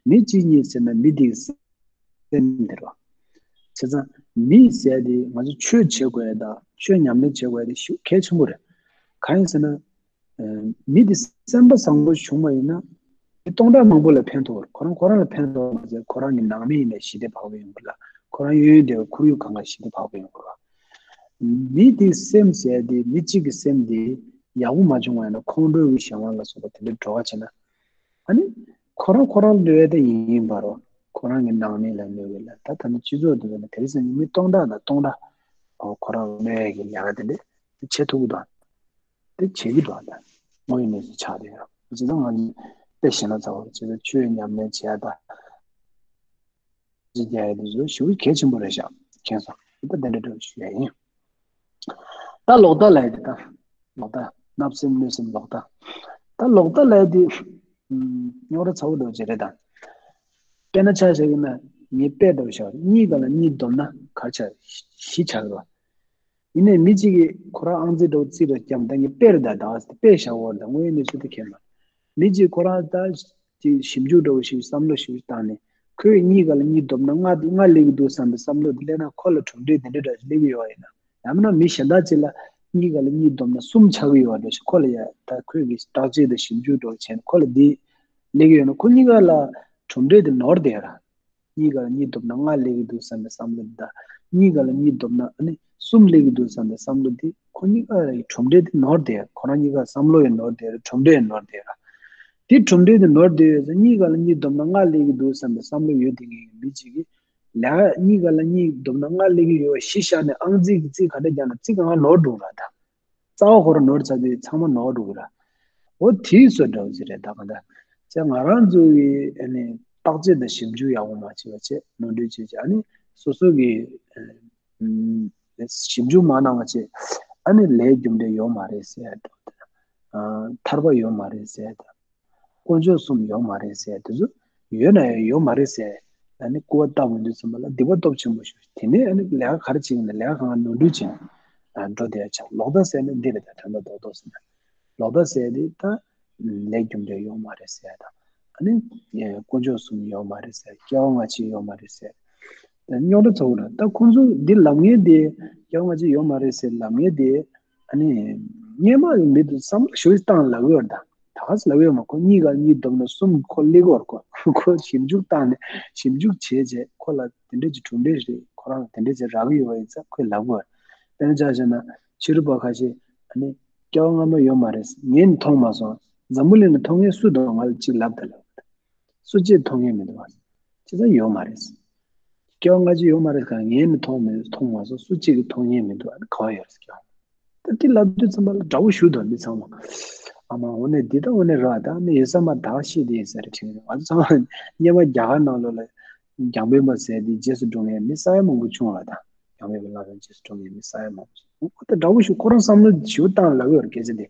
མི་གཅིག་གཉིས་ཟེར་ན་མི་དེའི་སེམས་དེ་རེད་བ། བྱས་ཙང་མི་ཟེར་དེ་ང་ཚོ་ཆོས་བྱེད་དགོས་ཡ་དང་ཆོས་ཉམས་ལེན་བྱེད་དགོས་ཡ་དེ་ཞེ་གལ་ཆེན་པོ་རེད། གང་ཡིན་ཟེར་ན། ཨ་མི་དེ་སེམས་པ་བཟང་པོ་བྱུང་བ་ཡིན་ན། མི་སྟོང་ཕྲག་མང་པོ་ལ་ཕན་ཐོགས། ཁོ་རང་ཁོ་རང་ལ་ཕན་ཐོགས་མ་ཟད་ཁོ་རང་གི་ནང་མི་ཡིན་ན་ཞི་བདེ་བག་ཕེབས་ཡོང་གི་རེད། ཁོ་རང་གཡས་གཡོན་སྡེ་བའི་ཁོར་ཡུག་གང་ག་ཞི་བདེ་བག་ཕེབས་ཡོང་གི་རེད། མི་དེའི་སེམས་ཟེར་དེ་མི་གཅིག་གི་སེམས་དེ་ཡག་པོ་མ་བྱུང་བ་ཡིན་ན་ཁོང་ཁྲོ་གི་གཞན་དབང་ལ་སོགས་པ་དེ་འདྲ་འགྲོ་བ་བྱས་ན། ཨ་ནི། ཁོ་རང་ཁོ་རང་གནོད་ཡ་དེ་ཡིན་ཡིན་པ་རོ། ཁོ་རང་གི་ནང་མི་ལ་གནོད་ཡ་ལ་ད་ད་ནི་སྤྱི་ཚོགས་འདི་ལ་དེ་རིང་སང་ཉིན་མི་སྟོང་ཕྲག་དང་སྟོང་ཕྲག་ཨོ་ཁོ་རང་གནོད་ཡ་གི་ལས་ཀ་དེ་འདྲ་བྱེད་ཐུབ་ཀྱི་འདུག་དེ་བྱེད་ཀྱི་འདུག་ད་དངོས་ཡོད་གནས་ཚུལ་ཆགས་བསྡད་ཡོད། བྱས་ཙང་ང་ཚོ་དཔེ་ཞེ་ན་ཚ་བ་བྱས་ཙང་ཆོས་ཉམས་ལེན་བྱེད་ཡ་ད། ཅི་རྒྱ་ཡ་དེ་ཚོ་ཞེ་པོ་གལ་ཆེན་པོ་རེད་ཤག་མཁྱེན་སོང་། ད་དེ་འདྲ་འདྲ་ཞུ་ཡ་ཡིན། ད་ལོག་ལྟ་ལབ་ཡ་དེ་ད། ལོག་ལྟ། བརྣབ་སེམས་གནོད་སེམས་ལོག་ལྟ། ད་ལོག་ལྟ་ལབ་ཡ་དེ། ཨུམ། རྙོག་དྲ་ཚ་བོ་འདྲ་བོ་ཅིག་རེད་ད། དཔེར་ན་ཆ་བཞག་གི་ན་ངས་དཔེ་འདྲ་བོ་བཞག་གཉིས་ཀ་ལ་གཉིས་བསྡོམས་ན་ག་རེ་ཆགས། བཞི་ཆགས་རེད་བ། ཡིན་ནའི་མི་གཅིག་གིས་ཁོ་རང་ཨང་རྩིས་འདྲ་བོ་རྩིས་རེ་བརྒྱབ་ད་ངས་དཔེ་རེད་ད་ད་བ་དཔེ་བཞག་འོ་ད་དངོས་ཡོད་གནས་ཚུལ་དེ་ཁྱེར་ན། མི་གཅིག་ཁོ་རང་ད། ཅིག་ཞིབ་འཇུག་འདྲ་བོ་ཞིག་བསམ་བློ་ཞིག་བཏང་ནས་ཁོས་གཉིས་ཀ་ལ་གཉིས་བསྡོམས་ན་ལྔ་ལྔ་སླེབས་ཀྱི་འདུག་བསམ་པའི་བསམ་བློ་དེ་སླེབས་ན་ཁོ་ལ་གྲུབ་འབྲས་དེ་འདྲ་འདྲ་ཞིག་སླེབས་ཀྱི་ཡོད་པ་ཡིན་ན། ཡང་མིན་ན་མི་གཞན་དག་ཅིག་ལ་གཉིས་ཀ་ལ་གཉིས་བསྡོམས་ན་གསུམ་ཆགས་ཀྱི་ཡོད་པ་འདྲ་ཞིག་ཁོ་ལ་ཡ་ད་ཁོས་ཀྱི་བརྟག་དཔྱད་དང་ཞིབ་འཇུག་འདྲ་བོ་བྱས་ནས་ཁོ་ལ་འདི་སླེབས་ཀྱི་ཡོད་ན་ཁོ་གཉིས་ཀ་ལ་གྲུབ་འབྲས་དེ་ནོར་བསྡད་ཡོད་ར། གཉིས་ཀ་ལ་གཉིས་བསྡོམས་ན་ལྔ་སླེབས་ཀྱི་འདུག་བསམ་པའི་བསམ་བློ་འདི་དང་། གཉིས་ཀ་ལ་གཉིས་བསྡོམས་ན་ཨ་ནི་གསུམ་སླེབས་ཀྱི་འདུག་བསམ་པའི་བསམ་བློ་འདི་ཁོ་གཉིས་ཀ་ལ་གྲུབ་འབྲས་འདི་ནོར་བསྡད་ཡོད། ཁོ་རང་གཉིས་ཀ་བསམ་བློ་ཡང་ནོར་བསྡད་ཡོད། གྲུབ་འབྲས་ཡང་ནོར་བསྡད་ཡོད། དེ་གྲུབ་འབྲས་འདི་ནོར་བསྡད་ཡོད་ཙང་གཉིས་ཀ་ལ་གཉིས་བསྡོམས་ན་ལྔ་སླེབས་ཀྱི་འདུག་བསམ་པའི་བསམ་བློ་ཡོད་དེ་ངེས་ཀྱི་མི་གཅིག་གིས་ལས་ཀ་གཉིས་ཀ་ལ་གཉིས་བསྡོམས་ན་ལྔ་སླེབས་ཀྱི་ཡོད་པ་གཞི་བཞག་ནས་ཨང་རྩིས་ཀྱི་རྩིས་ག་འདྲ་རྒྱག་ན་རྩིས་གང་ག་ནོར་འགྲོ་ར་ད། རྩ་བ་ཁོ་རང་ནོར་ཚར་དུས་ཚང་མ་ནོར་འགྲོ་གི་ར། འོ་དེའི་བཟོ་འདྲ་བོ་ཅིག་རེད་ད་ག་འདྲ། ཅེས་ང་རང་ཚོ་གི་ཨ་ནི་བརྟག་དཔྱད་དང་ཞིབ་འཇུག་ཡག་པོ་མ་བྱས་པ་བྱས་ནོར་འཁྲུལ་བྱས་བྱས་ཨ་ནི་སོ་སོ་གི་ཨ་ཞིབ་འཇུག་མ་གནང་བ་བྱས་ཨ་ནི་ལས་རྒྱུ་འབྲས་ཡོད་མ་རེད་ཟེར་ཡ་འདྲ་བོ་དང་། ཐར་པ་ཡོད་མ་རེད་ཟེར་ཡ་དང་། དཀོན་མཆོག་གསུམ་ཡོད་མ་རེད་ཟེར་དེ་ཚོ་ཡོད་ན་ཡང་ཡོད་མ་རེད་ཟེར། ཨ་ནི་སྐུར་བ་བཏབ་ཡོང་དུས་ཙམ་པ་ལ་སྡིག་པ་སྟོབས་ཆེན་པོ་ཞིག་དེ་ནས་ཨ་ནི་ལས་ཀ་ག་རེ་བྱེད་ཀྱི་ན་ལས་ཀ་གང་ནོར་འཁྲུལ་བྱེད་ནས་འགྲོ་བསྡད་ཡ་ཆགས། ལོག་ལྟ་ཟེར་ན་འདི་རེད་ད། དོན་དག་རྡོག་རྡོག་ཟེར་ན་ལོག་ལྟ་ཟེར་དེ་ད་ལས་རྒྱུ་འབྲས་ཡོད་མ་རེད་ཟེར་ཡ་དང་། ཨ་ནི་དཀོན་མཆོག་གསུམ་ཡོད་མ་རེད་ཟེར། སྐྱེ་བ་སྔ་ཕྱི་ཡོད་མ་རེད་ཟེར། རྙོག་དྲ་ཚ་བོ་རེད་ད། ཁོང་ཚོ་འདི་ལབ་མཁན་དེ་སྐྱེ་བ་སྔ་ཕྱི་ཡོད་མ་རེད་ཟེར་ལབ་མཁན་དེ། ཨ་ནི། སྔོན་མ་ཡི་མི་དེ་བསམ་བློ་ཞེ་པོ་བཏང་ལབ་ཡོད་རེད་ད། ད་ག་ཚོད་ལབ་ཡོད་མ་ཁོ་གཉིས་ཀ་གཉིས་བསྡོམས་ན་གསུམ་ཁོ་སླེབས་ཀྱི་ཡོད་རེད་ཁོ། ཁོ་ཞིབ་འཇུག་བཏང་ནས་ཞིབ་འཇུག་བྱས་རྗེས་ཁོ་ལ་དེ་འདྲ་ཅིག་གྲུབ་འབྲས་རེད། ཁོ་རང་དེ་འདྲ་ཅིག་རག་གི་ཡོད་པ་ཡིན་ཙང་ཁོས་ལབ་ཀྱི་ཡོད་རེད། དཔེར་ན་ཆ་བཞག་ན་ཕྱི་རུ་པ་ཁ་ཤས་ཨ་ནི་སྐྱེ་བ་སྔ་མ་ཡོད་མ་རེད། ངས་ནི་མཐོང་མ་སོང་། འཛམ་བུ་གླིང་ལ་མཐོང་མཁན་སུ་འདུག་ང་ལ་ཅིག་ལབ་དང་ལབ། སུ་གཅིག་མཐོང་མཁན་མི་འདུག་བ། བྱས་ཙང་ཡོད་མ་རེད། སྐྱེ་བ་སྔ་ཕྱི་ཡོད་མ་རེད་ག་ངས་ནི་མཐོང་མི་མཐོང་མ་སོང་། སུ་གཅིག་གིས་མཐོང་མཁན་མི་འདུག་ཨ་ནི་ག་བ་ཡོད་རེད་སྐྱེ་བ། ད་དེ་ལབ་དུས་ཙམ་པ་ལ་དགྲ་བོ་ཞུ་དང་འདི་ཚང་མ། ཨ་མ་འོ་ནས་འདི་ད་འོ་ནས་ར་ད་ནི་ཡོད་ས་མ་ད་ཤེས་དེ་ཡིན་ས་རེད་དྲན། ང་ཚོ་ཚང་མ་སྔོན་མ་རྒྱ་གར་ནང་ལོགས་ལ་རྒྱང་འཕེན་པ་ཟེར་དེ་རྗེས་སུ་འགྲོ་མཁན་མི་ས་ཡ་མང་པོ་བྱུང་བ་ད། རྒྱང་འཕེན་པ་ལ་རྗེས་སུ་འགྲོ་མཁན་མི་ས་ཡ་མང་པོ་བྱུང་། ཨོ་ད་དགྲ་བོ་ཞུ་ཁོ་རང་བསམ་བློ་ཞུ་བཏང་ལབ་ཡོད་རེད་སྐད་ཆ་དེ།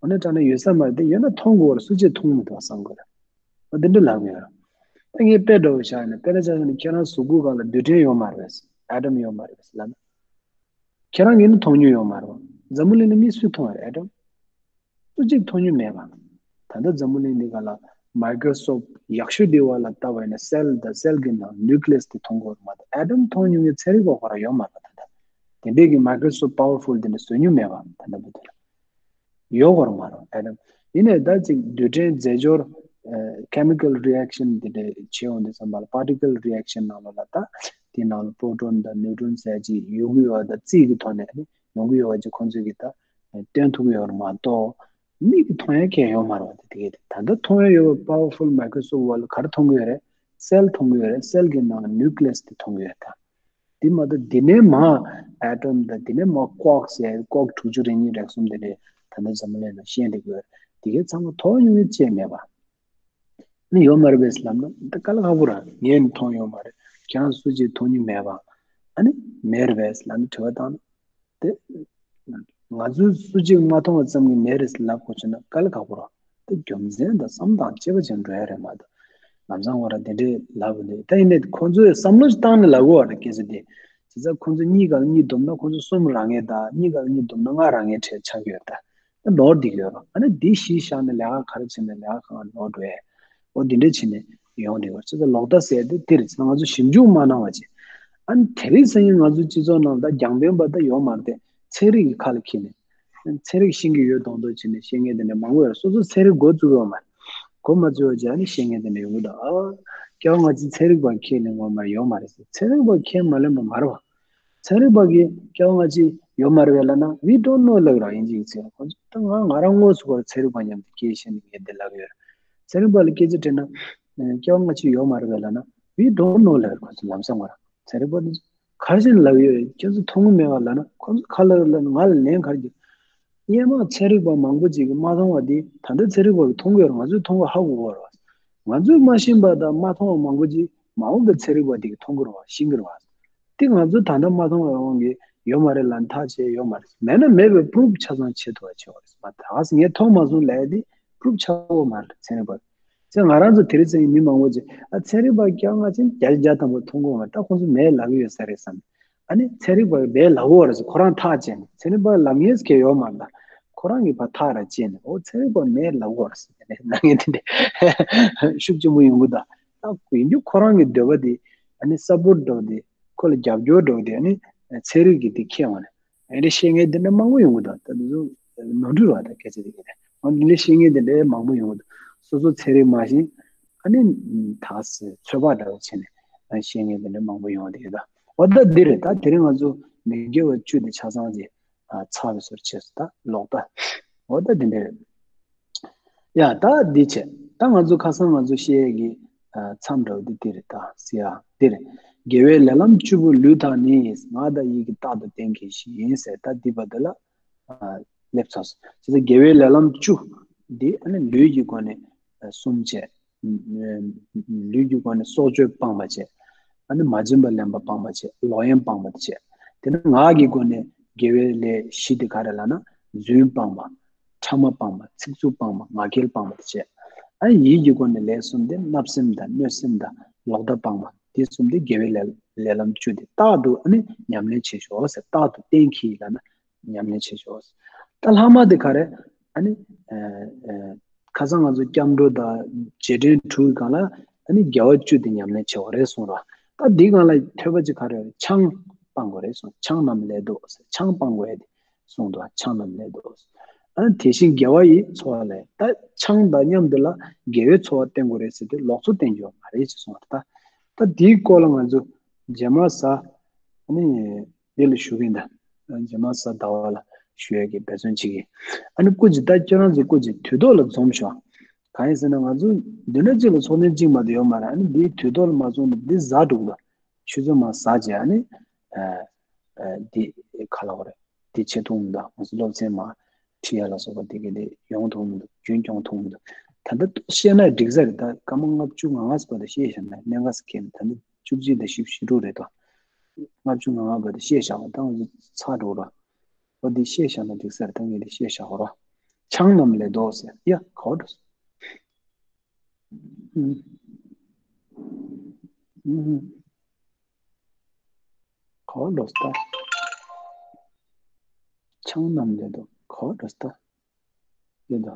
འོ་ན་དྲང་གནས་ཡོད་ས་མ་རེད་དེ། ཡོད་ན་མཐོང་དགོས་རེད། སུ་གཅིག་མཐོང་མི་འདུག་བསམ་དགོས་རེད། འོ་དེ་འདྲ་ལབ་ཡོད་རེད། ད་ངས་དཔེ་འདྲ་བོ་བཞག་ནས་དཔེར་ན་ཆ་བཞག་ན་ཁྱེད་རང་གཟུགས་པོ་སྒང་ལ་རྡུལ་ཕྲན་ཡོད་མ་རེད་པས། ཨེ་ཊམ་ཡོད་མ་རེད་པས་ལབ་ན། ཁྱེད་རང་གིས་ནི་མཐོང་མྱོང་ཡོད་མ་རེད་པ། འཛམ་བུ་གླིང་ལ་མི་སུས་མཐོང་བ་རེད་ཨེ་ཊམ། སུ་གཅིག་མཐོང་མྱོང་མེད་པ། ད་ལྟ་འཛམ་བུ་གླིང་འདི་སྒང་ལ་མའི་ཀྲོ་སོབ་ཡག་ཤོས་འདི་བ་ལ་ལྟ་བ་ཡིན་ན་སེལ་དང་སེལ་གྱི་ནང་ནིའུ་ཀི་ལི་ཡས་དེ་མཐོང་གི་ཡོད་མ་གཏོགས་ཨེ་ཊམ་མཐོང་མྱོང་མཁན་ཚན་རིག་པ་ཁོ་རང་ཡོད་མ་རེད་པ། ད་ལྟ་དེ་འདྲས་ཀྱི་མའི་ཀྲོ་སོབ་པ་ཝར་ཕུལ་དེ་འདྲ་བཟོ་མྱོང་མེད་པ་ད་ལྟ་བར་དུ་ལ། ཡོད་དགོས་རེད་མ་རེད་ཨེ་ཊམ། ཡིན་ནའི་ད་ཅིག་རྡུལ་ཕྲན་རྫས་སྦྱོར་ཁེ་མི་ཀལ་རི་ཨེག་ཤན་དེ་འདྲ་བྱེད་ཡོང་དུས་ཙམ་པ་ལ་པར་ཊི་ཀལ་རི་ཨེག་ཤན་ནང་ལོགས་ལ་ད་དེ་ནང་ལ་པོ་ཊོན་དང་ནིའུ་ཊོན་ཟེར་ཅིག་ཡོད་ཀྱི་ཡོད་པ་ད་རྩིས་ཀྱི་ཐོག་ནས་ནི་ཡོང་གི་ཡོད་པ་ཅིག་ཁོང་ཚོས་ཀྱིས་ད་སྟོན་ཐུབ་ཀྱི་ཡོད་རེད་མ་གཏོགས་མིག་གིས་མཐོང་ཡ་གང་ཡང་ཡོད་མ་རེད་པ། དེ་དེ་གས་དེ་ད་ལྟ་མཐོང་ཡ་ཡོད་པ་པ་ཝར་ཕུལ་མའི་ཀྲོ་སོབ་བ་ལ་ག་རེ་མཐོང་གི་ཡོད་རེད། སེལ་མཐོང་གི་ཡོད་རེད། སེལ་གྱི་ནང་ནིའུ་ཀི་ལི་ཡས་དེ་མཐོང་གི་ཡོད་ད། དེ་མ་གཏོགས་དེ་ནས་མར་ཨེ་ཊོམ་དང་དེ་ནས་མར་ཀོག་ཟེར་ཀོག་དྲུག་ཅུ་རེ་གཉིས་རེ་གསུམ་དེ་འདྲས་ད་ལྟ་འཛམ་བུ་གླིང་ནང་ཤེས་བསྡད་ཀྱི་ཡོད་རེད། དེ་གའི་ཚང་མ་མཐོང་མྱོང་ཡོད་ཅེས་མེད་པ། ནི་ཡོད་མ་རེད་པས་ལབ་ན་ད་དཀའ་ལས་ཁག་པོ་རེད། ངས་ནི་མཐོང་ཡོད་མ་རེད། ཁྱེད་རང་སུ་གཅིག་མཐོང་མྱོང་མེད་པ། ཨ་ནི་མེད་རེད་པས་ལབ་ནས་དྲི་བ་བཏང་ན། དེ། ང་ཚོས་སུ་གཅིག་མ་མཐོང་བ་ཙམ་གྱིས་མེད་རེད་ལབ་དགོས་བྱུང་ན་དཀའ་ལས་ཁག་པོ་རེད། དེ་རྒྱུ་མཚན་དང་བསམ་སྟངས་དཔྱད་པ་བྱས་འགྲོ་ཡ་རེད་མ་གཏོགས། ལམ་སང་ཁོ་རང་དེ་འདྲས་ལབ་ནས་ད་ཡིན་ནའི་ཁོང་ཚོས་བསམ་བློ་ཞིག་བཏང་ནས་ལབ་དགོས་པ་རེད་སྐད་ཆ་དེ། བྱས་ཙང་ཁོང་ཚོས་གཉིས་ཀ་ལ་གཉིས་བསྡོམས་ན་ཁོང་ཚོ་གསུམ་རག་མཁན་དང་གཉིས་ཀ་ལ་གཉིས་བསྡོམས་ན་ལྔ་རག་མཁན་གྲས་ཆགས་ཀྱི་ཡོད་རེད་ད། ད་ནོར་བསྡད་ཀྱི་ཡོད་རེད། ཨ་ནི་འདི་གཞི་བཞག་ནས་ལས་ཀ་ག་རེ་བྱས་ནས་ལས་ཀ་གང་ལ་ནོར་འགྲོ་ཡ། འོ་འདི་འདྲས་བྱས་ནས་ཡོང་བསྡད་ཀྱི་ཡོད་རེད། བྱས་ཙང་ལོག་ལྟ་ཟེར་དེ་དེ་རེད། བྱས་ཙང་ང་ཚོ་ཞིབ་འཇུག་མ་གནང་བ་བྱས། ཨ་ནི་དེ་རིང་སང་ཉིན་ང་ཚོ་སྤྱི་ཚོགས་ནང་ད་རྒྱང་འཕེན་པ་ད་ཡོད་མ་རེད་དེ། ཚན་རིག་གི་ཁ་ལ་འཁྱེར་ནས། ཚན་རིག་ཤེས་ཀྱི་ཡོད་མདོག་མདོག་བྱས་ནས་བཤད་མཁན་དེ་འདྲ་མང་པོ་ཡོད་རེད། སོ་སོ་ཚན་རིག་འགོ་བཙུགས་ཡོད་མ་རེད། འགོ་མ་བཙུགས་པ་བྱས་ནས་བཤད་མཁན་དེ་འདྲ་ཡོང་གི་འདུག་ཨ། སྐྱེ་བ་སྔ་ཕྱི་ཚན་རིག་པ་ཁྱེར་ནས་ངོ་མ་ཡོད་མ་རེད་ཟེར། ཚན་རིག་པ་ཁྱེར་མ་ལེན་པ་མ་རེད་བ། ཚན་རིག་པ་གིས་སྐྱེ་བ་སྔ་ཕྱི་ཡོད་མ་རེད་པས་ལབ་ན། We don't know ལབ་ར། དབྱིན་ཇིའི་ཚིག་ལ། ཁོ་ཚོ་ད་ང་ང་རང་དངོས་སུ་ཁོ་ཚན་རིག་པ་མཉམ་དུ་སྐད་བཤད་ནས་ངས་འདི་ལབ་ཡོད་རེད། ཚན་རིག་པ་ལ་སྐད་ཆ་དྲིས་ན། སྐྱེ་བ་སྔ་ཕྱི་ཡོད་མ་རེད་པས་ལབ་ན། We don't know ལབ་ར། ཁོ་ཚོ་ལམ་སང་ཁོ་རང་ཚན་རིག་པ་དེ་ཚོ་ག་རེ་བྱས་ནས་ལབ་ཡོད། ཁྱེད་ཚོ་མཐོང་གི་མེད་པ་ལབ་ན། ཁོ་ཚོ་ཁ་ལ་ལ་ང་ལ་ལན་ག་རེ་རྒྱག་སྔོན་མ་ཚན་རིག་པ་མང་པོ་ཅིག་གིས་མ་མཐོང་བ་དེ་ད་ལྟ་ཚན་རིག་པ་གིས་མཐོང་གི་ཡོད་རེད། ང་ཚོས་མཐོང་གི་ཧ་གོ་གི་རེད་བ། ང་ཚོས་མ་ཤེས་པ་དང་མ་མཐོང་བ་མང་པོ་ཅིག་མ་འོངས་པའི་ཚན་རིག་པ་དེ་གིས་མཐོང་གི་རེད་བ། ཤེས་ཀྱི་རེད་བ། དེ་ང་ཚོས་ད་ལྟ་མ་མཐོང་བའི་དབང་གིས་ཡོད་མ་རེད་ལབ་ནས་ཐག་བཅད་ཡོད་མ་རེད། མེད་ན་མེད་པའི་པུ་རུབ་ཆ་ཚང་བྱེད་ཐུབ་པ་བྱེད་དགོས་རེད། མ་ད་ངས་མཐོང་མ་སོང་ལབ་ཡ་དེ་པུ་རུབ་ཆགས་ཡོད་མ་རེད། ཚན་རིག་པ་ཚེ་ང་རང་ཚོ་དེ་རིང་སང་ཉིན་མི་མང་པོ་ཅིག་ཨ་ཚན་རིག་པ་སྐྱེ་བ་སྔ་ཕྱི་བརྒྱ་ཆ་བརྒྱ་ཐམ་པ་མཐོང་གི་ཡོད་མ་རེད། ད་ཁོང་ཚོ་མེད་ལབ་ཀྱི་ཡོད་ས་རེད་བསམ། ཨ་ནི་ཚན་རིག་པ་མེད་ལབ་ཀྱི་ཡོད་རེད་ཟེར་ཁོ་རང་ཐག་བཅད་ནས། ཚན་རིག་པ་ལབ་མཁན་ཟེར་མཁན་ཡོད་མ་རེད། ད་ཁོ་རང་གིས་ཕར་ཐག་ར་བཅད་ནས། ཨོ་ཚན་རིག་པ་མེད་ལབ་ཀྱི་ཡོད་རེད་ཟེར་ནས་ལབ་མཁན་དེ་འདྲ་ཤུགས་ཆེན་པོ་ཡོང་གི་འདུག་ད་ཡིན་རྒྱུ་ཁོ་རང་གི་འདོད་པ་དེ། ཨ་ནི་སཔོར་ཊི་འདྲ་བོ་དེ། ཁོ་ལ་རྒྱབ་སྐྱོར་འདྲ་བོ་དེ། ཨ་ནི་ཚན་རིག་གི་དེ་ཁྱེར་འོང་ནས། ཨེ་འདྲ་བཤད་མཁན་དེ་འདྲ་མང་པོ་ཡོང་གི་འདུག་ད་དེ་ཚོ་ནོར་འཁྲུལ་རེད་བ། ད་སྐད་ཆ་དེ་ག་རེ། འོ་འདི་འདྲ་བཤད་མཁན་དེ་འདྲ་མང་པོ་ཡོང་གི་འདུག་སོ་སོ་ཚན་རིག་མ་ཤེས། ཨ་ནི་ད་སེ་ཚོད་དཔག་འདྲ་བོ་བྱས་ནས་བཤད་མཁན་དེ་འདྲ་མང་པོ་ཡོང་བསྡད་ཀྱི་འདུག་འོ་ད་འདི་རེད། ད་དེ་རིང་ང་ཚོ་མི་དགེ་བ་བཅུ་དེ་ཆ་ཚང་ཅིག་ཨ་ཚར་བའི་བཟོ་འདྲ་བྱས་སོང་། ད་ལོག་ལྟ། འོ་ད་འདི་འདྲ་རེད། ཡ་ད་འདི་བྱས། ད་ང་ཚོ་ཁ་སང་ང་ཚོ་བཤད་ཡས་ཀྱི་ཨ་མཚམས་འདྲ་བོ་འདི་འདི་རེད། ད་ཟེར་ཡ་འདི་རེད། དགེ་བའི་ལས་ལམ་བཅུ་པོ་ལུས་དང་ནི། ངག་དང་ཡིད་ཀྱིས་རྟག་ཏུ་བསྟེན་གྱིས་ཤིག་ཟེར། ད་འདི་བར་དུ་ལ་ཨ་སླེབས་ཚར་སོང་། བྱས་ཙང་དགེ་བའི་ལས་ལམ་བཅུ་འདི་ཨ་ནི་ལུས་ཀྱི་སྒོ་ནས་ཨ་གསུམ་བྱས། ལུས་ཀྱི་སྒོ་ནས་སྲོག་གཅོད་སྤང་བ་བྱས། ཨ་ནི་མ་བྱིན་པ་ལེན་པ་སྤང་བ་བྱས། ལོག་གཡེམ་སྤང་བ་དེ་བྱས། དེ་ནས་ངག་གི་སྒོ་ནས་དགེ་བའི་ལས་བཞི་དེ་ག་རེ་ལབ་ན། རྫུན་སྤང་བ། ཕྲ་མ་སྤང་བ། ཚིག་རྩུབ་སྤང་བ། ངག་འཁྱལ་སྤང་བ་དེ་བྱས། ཨ་ནི་ཡིད་ཀྱི་སྒོ་ནས་ལས་གསུམ་དེ་བརྣབ་སེམས་དང་གནོད་སེམས་དང་ལོག་ལྟ་སྤང་བ་དེ་གསུམ་དེ་དགེ་བའི་ལས་ལས་ལམ་བཅུ་དེ་རྟག་ཏུ་ཨ་ནི་ཉམས་ལེན་བྱེད་ཤོག་ཟེར། རྟག་ཏུ་བསྟེན་གྱིས་ལབ་ན། ཉམས་ལེན་བྱེད་ཤོག་ད་ལྷག་མ་དེ་ག་རེ། ཨ་ནི་ཨ་ཨ་ཁ་སང་ང་ཚོ་སྐྱབས་འགྲོ་དང་རྗེས་དྲན་དྲུག་གི་སྒང་ལ་ཨ་ནི་དགེ་བ་བཅུ་དེ་ཉམས་ལེན་བྱེད་དགོས་རེད་གསུངས་ར། ད་འདིའི་སྒང་ལ་ཐོས་པ་ཅིག་ག་རེ་རེད། ཆང་སྤང་དགོས་རེད་གསུངས། ཆང་རྣམས་ལས་ལྡོག་ཟེར། ཆང་སྤང་དགོས་ཡ་དེ་གསུངས་འདུག་ཆང་རྣམས་ལས་ལྡོག་ཟེར། ཨ་ནི་དེ་བཞིན་དགེ་བ་ཡི་འཚོ་བ་ལ། ད་ཆང་དང་མཉམ་དུ་ལ་དགེ་བའི་འཚོ་བ་བསྟེན་དགོས་རེད་ཟེར་དུས་ལོག་འཚོ་བསྟེན་རྒྱུ་མ་རེད་ཅེས་གསུངས་པ་རེད། ད་ད་འདིའི་སྐོར་ལ་ང་ཚོ་རྗེས་མ་གཟའ་ཨ་ནི། འདི་ལ་ཞུ་གི་ཡིན། ད་རྗེས་མ་གཟའ་ཟླ་བ་ལ་ཞུ་ཡས་ཀྱི་འབད་བརྩོན་བྱེད་ཀྱི། ཨ་ནི་སྐུ་མཁྱེན། ད་ཁྱེད་རང་ཚོ་སྐུ་མཁྱེན་དུས་ཐོག་ལ་འཛོམས་ཤོག་གང་ཡིན་ཟེར་ན་ང་ཚོ་བདུན་ཕྲག་གཅིག་ལ་ཚོགས་ཐེངས་གཅིག་མ་གཏོགས་ཡོད་མ་རེད། ཨ་ནི་འདི་དུས་ཐོག་ལ་མ་འཛོམས་ན་འདི་གཟའ་འགྲིག་གི་འདུག་ཆུ་ཚོད་མ་གཟའ་བྱས། ཨ་ནི་ཨ་ཨ་འདི་ག་ལ་བ་རེད། འདི་བྱེད་ཐུབ་མི་འདུག་ང་ཚོ་སློབ་ཚན་མ་ཁྲིད་ཡ་ལ་སོགས་པ་འདི་ག་འདི་ཡོང་ཐུབ་མི་འདུག་རྒྱུན་སྐྱོང་ཐུབ་མི་འདུག་ད་ལྟ་ཏོག་བཤད་ན་འགྲིག་ས་རེད། ད་སྐར་མ་ལྔ་བཅུ་ང་ལྔ་ཙམ་བར་དུ་བཤད་བཞག་ན་གནད་འགག་ཟེར་མཁན་ད་ལྟ་བཅུ་གཅིག་དང་བཞི་བཅུ་ཞེ་དྲུག་རེད་དོ། ལྔ་བཅུ་ང་ལྔ་བར་དུ་བཤད་བཞག་པ་ད་ང་ཚོ་ཚར་འགྲོ་ར། འོ་འདི་བཤད་བཞག་ན་འགྲིག་ས་རེད། ད་ངས་འདི་བཤད་བཞག་གོ་ར། ཆང་རྣམས་ལས་ལྡོག་ཟེར། ཡ་ག་བར་འགྲོ་སོང་། ཨུམ། ཨུམ། ག་བར་འགྲོ་སོང་ད། ཆང་རྣམས་ལས་ལྡོག་ག་བར་འགྲོ་སོང་ད། ཡོད་དོ།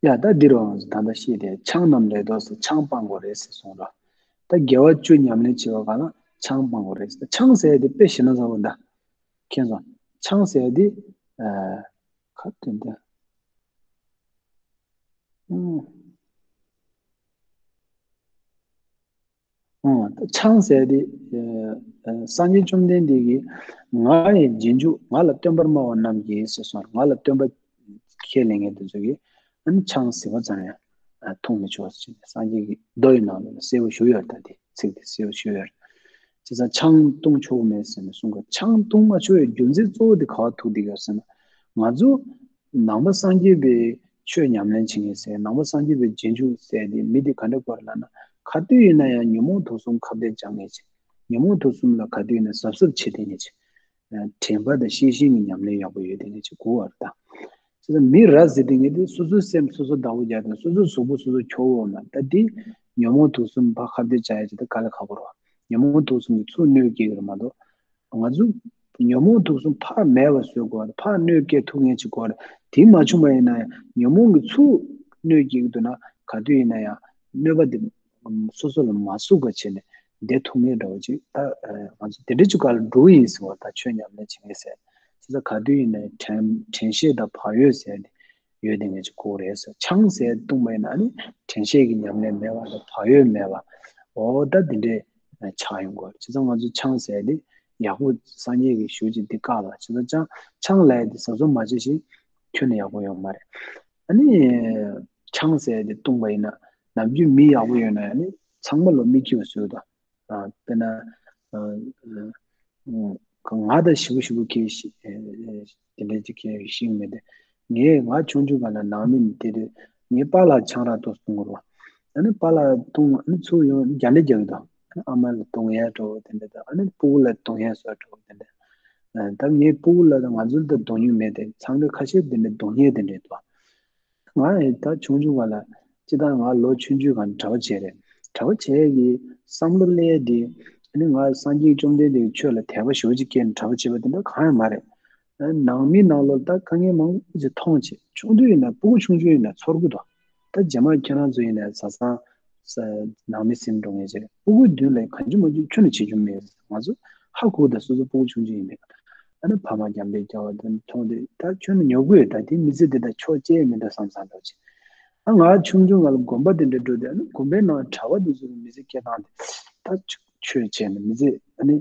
ཡ་ད་འདི་རུ་ང་ཚོ་ད་ལྟ་བཤད་དེ་ཆང་རྣམས་ལས་ལྡོག་ཟེར། ཆང་སྤང་དགོས་རེད་ཟེར་གསུངས་ར། ད་དགེ་བ་བཅུ་ཉམས་ལེན་བྱེད་པ་གང་ལ་ཆང་སྤང་དགོས་རེད་ཟེར། ཆང་ཟེར་ཡ་དེ་དཔེ་ཞེ་ན་བཟང་པོ་འདྲ། མཁྱེན་སོང་། ཆང་ཟེར་ཡ་དེ་ཨ་ག་དོན་དེ། ཨུམ། ཨང་། ཆང་ཟེར་དེ། ཨ་ཨ་སངས་རྒྱས་བཅོམ་ལྡན་འདས་ཀྱིས་ང་ཡི་རྗེས་འཇུག་ང་ལ་སྟོན་པར་སྨྲ་བ་རྣམས་ཀྱིས་ཟེར་གསུངས། ང་ལ་སྟོན་པ་ཁས་ལེན་མཁན་དེ་ཚོ་གིས་ཨ་ནི་ཆང་ཟེར་བ་ཙམ་ཡང་ཨ་འཐུང་མི་ཆོག་ཟེར་ནས་སངས་རྒྱས་ཀྱི་མདོ་ཡི་ནང་ལ་གསལ་པོ་ཞུ་ཡོད་རེད། ད་དེ་ཚིག་དེ་གསལ་པོ་ཞུ་ཡོད་རེད། བྱས་ཙང་ཆང་འཐུང་ཆོག་གི་མེད་ཟེར་ནས་གསུང་གི། ཆང་འཐུང་མ་ཆོག་པའི་རྒྱུ་མཚན་གཙོ་བོ་དེ་ག་པར་ཐུག་བསྡད་ཡོད་ཟེར་ན། ང་ཚོ་ནང་པ་སངས་རྒྱས་པའི་ཆོས་ཉམས་ལེན་བྱེད་མཁན་ཟེར། ནང་པ་སངས་རྒྱས་པའི་རྗེས་འཇུག་ཟེར་དེ་མི་དེ་ག་འདྲ་དགོས་རེད་ལབ་ན། ག་དུས་ཡིན་ན་ཡང་ཉོན་མོངས་དུག་གསུམ་ཁ་གཏད་བཅག་མཁན་ཅིག་ཉོན་མོངས་དུག་གསུམ་ལ་ག་དུས་ཡིན་ན་གཟབ་གཟབ་བྱེད་བསྡད་མཁན་ཅིག་དྲན་པ་དང་ཤེས་བཞིན་གྱི་ཉམས་ལེན་ཡག་པོ་ཡོད་བསྡད་མཁན་ཅིག་དགོས་པ་རེད་ད། བྱས་ཙང་མི་ར་ཟེར་དེ་ངས་དེ་སོ་སོའི་སེམས་སོ་སོ་བདག་པོ་རྒྱག་དང་། སོ་སོའི་གཟུགས་པོ་སོ་སོ་འཁྱོག་འོང་ན། ད་དེ་ཉོན་མོངས་དུག་གསུམ་ཕར་ཁ་གཏད་བཅག་ཡ་ཅིག་ད་དཀའ་ལས་ཁག་པོ་རེད་བ། ཉོན་མོངས་དུག་གསུམ་གྱིས་ཚུར་གནོད་སྐྱེལ་གྱི་རེད་མ་གཏོགས། ང་ཚོ་ཉོན་མོངས་དུག་གསུམ་ཕར་མེད་པ་བཟོ་དགོས་པ་དང་། ཕར་གནོད་སྐྱེལ་ཐུབ་མཁན་ཅིག་དགོས་རེད། དེ་མ་བྱུང་བ་ཡིན་ན་ཡང་ཉོན་མོངས་ཀྱིས་ཚུར་གནོད་སྐྱེལ་གྱི་འདུག་ན། ག་དུས་ཡིན་ན་ཡང་གནོད་པ་དེ་སོ་སོ་ལ་མ་ཟུག་པ་བྱས་ནས། བསྡད་ཐུབ་མཁན་འདྲ་བོ་ཅིག་ད་ང་ཚོ་དེ་འདྲ་ཅིག་ག་ལ་འགྲོ་གི་ཡིན་ཟེར་བ། ད་ཆོས་ཉམས་ལེན་བྱེད་མཁན་ཟེར་ཅི་ད་ག་དུས་ཡིན་ནའི་དྲན་དྲན་ཤེས་དང་བག་ཡོད་ཟེར་ནས་ཡོད་དེ་ངས་ཅིག་གོ་རེད་ཟེར། ཆང་ཟེར་བཏུང་བ་ཡིན་ན་ཨ་ནི་དྲན་ཤེས་ཀྱི་ཉམས་ལེན་མེད་པ་དང་བག་ཡོད་མེད་པ། འོ་ད་དེ་འདྲས་ཆགས་ཡོང་གི་རེད། བྱས་ཙང་ང་ཚོ་ཆང་ཟེར་དེ་ཡག་པོ་སངས་རྒྱས་ཀྱི་ཞུ་ཅིག་འདི་བཀག་ལ། བྱས་ཙང་ཆང་ཆང་ལབ་ཡ་དེ་ཟ་ཟོ་མ་བྱེད་ཞིག་ཁྱོན་ནས་ཡག་པོ་ཡོང་མ་རེད། ཨ་ནི་ཆང་ཟེར་དེ་བཏུང་བ་ཡིན་ན་ནམ་རྒྱུན་མི་ཡག་པོ་ཡོད་ན་ཡང་ནི་ཚང་མ་ལོ་མིག་ཆུ་བཟོས་དང་། དཔེར་ན་ང་ད་ཞི་བུ་ཞི་བུ་ཁྱེད་དེ་འདྲ་ཅིག་ཁྱེད་ཤེས་མེད་དེ། ངས་ང་ཆུང་ཆུང་ག་ལ་ནང་མི་དེ་དུས་ངའི་པཱ་ལགས་ཆང་རག་ཏོག་བཏུང་རོགས། ཨ་ནི་པཱ་ལགས་བཏུང་ཨ་ནི་ཚུར་ཡོང་རྒྱ་འདྲེ་རྒྱག་གི་དང་། ཨ་ནི་ཨ་མ་ལ་བཏུང་ཡས་འགྲོ་དེ་འདྲ་དང་། ཨ་ནི་སྤུ་གུ་ལ་བཏུང་ཡས་སོགས་འགྲོ་དེ་འདྲ། ད་ངའི་སྤུ་གུ་ལ་དང་ང་ཚོ་ལ་ད་བཏུང་མྱོང་མེད་དེ། ཚང་མས་ཁ་ཤས་དེ་འདྲ་བཏུང་ཡས་དེ་འདྲ་འདུག་ང་ཡི་ད་ཆུང་ཆུང་བ་ལ་ཅི་ད་ང་ལོ་ཆུང་ཆུང་གང་གྲྭ་པ་བྱས་རེད། གྲྭ་པ་བྱས་ཀྱི་བསམ་བློ་སླེབས་དེ། ཨ་ནི་ང་སངས་རྒྱས་བཅོམ་ལྡན་འདས་ཀྱི་ཆོས་ལ་དད་པ་ཞེ་པོ་ཅིག་སྐྱེས་ནས་གྲྭ་པ་བྱས་པ་དེ་འདྲ་གང་ཡང་མ་རེད། ནང་མི་ནང་ལོགས་ད་དཀའ་ངལ་མང་པོ་ཅིག་མཐོང་བྱས། ཆུང་དུས་ཡིན་ན་སྤུ་གུ་ཆུང་ཆུང་ཡིན་ན་ཚོར་གི་འདུག་ད་རྗེས་མ་ཁྱེད་རང་ཚོ་ཡིན་ན་བཟའ་ཚང་ནང་མི་སེམས་འགྲོ་ངེས་ཅིག་སྤུ་གུའི་མདུན་ལ་གང་བྱུང་མང་བྱུང་ཁྱོན་ནས་བྱེད་རྒྱུ་མེད། ང་ཚོ་ཧ་གོ་ད་སོ་སོ་སྤུ་གུ་ཆུང་ཆུང་ཡིན་པས། ཨ་ནི་ཕ་མ་འཇམ་དཔལ་རྒྱལ་བ་དེ་མཐོང་དུས་ད་ཁྱོན་ནས་ཉོབ་གི་ཡོད། ད་དེ་མི་ཚེ་འདི་ད་ཆོག་ཅེས་མི་འདུག་བསམ་བསམ་འདྲ་ཅིག་ཨ་ང་ཆུང་ཆུང་ང་ལ་དགོན་པ་དེ་འདྲ་འགྲོ་དུས་ཨ་ནི་དགོན་པའི་ནང་གྲྭ་པ་དེ་ཚོ་གི་མི་ཚེ་སྐྱེལ་སྟངས་དེ་ད་ཆོས་བྱས་ནས་མི་ཚེ་ཨ་ནི་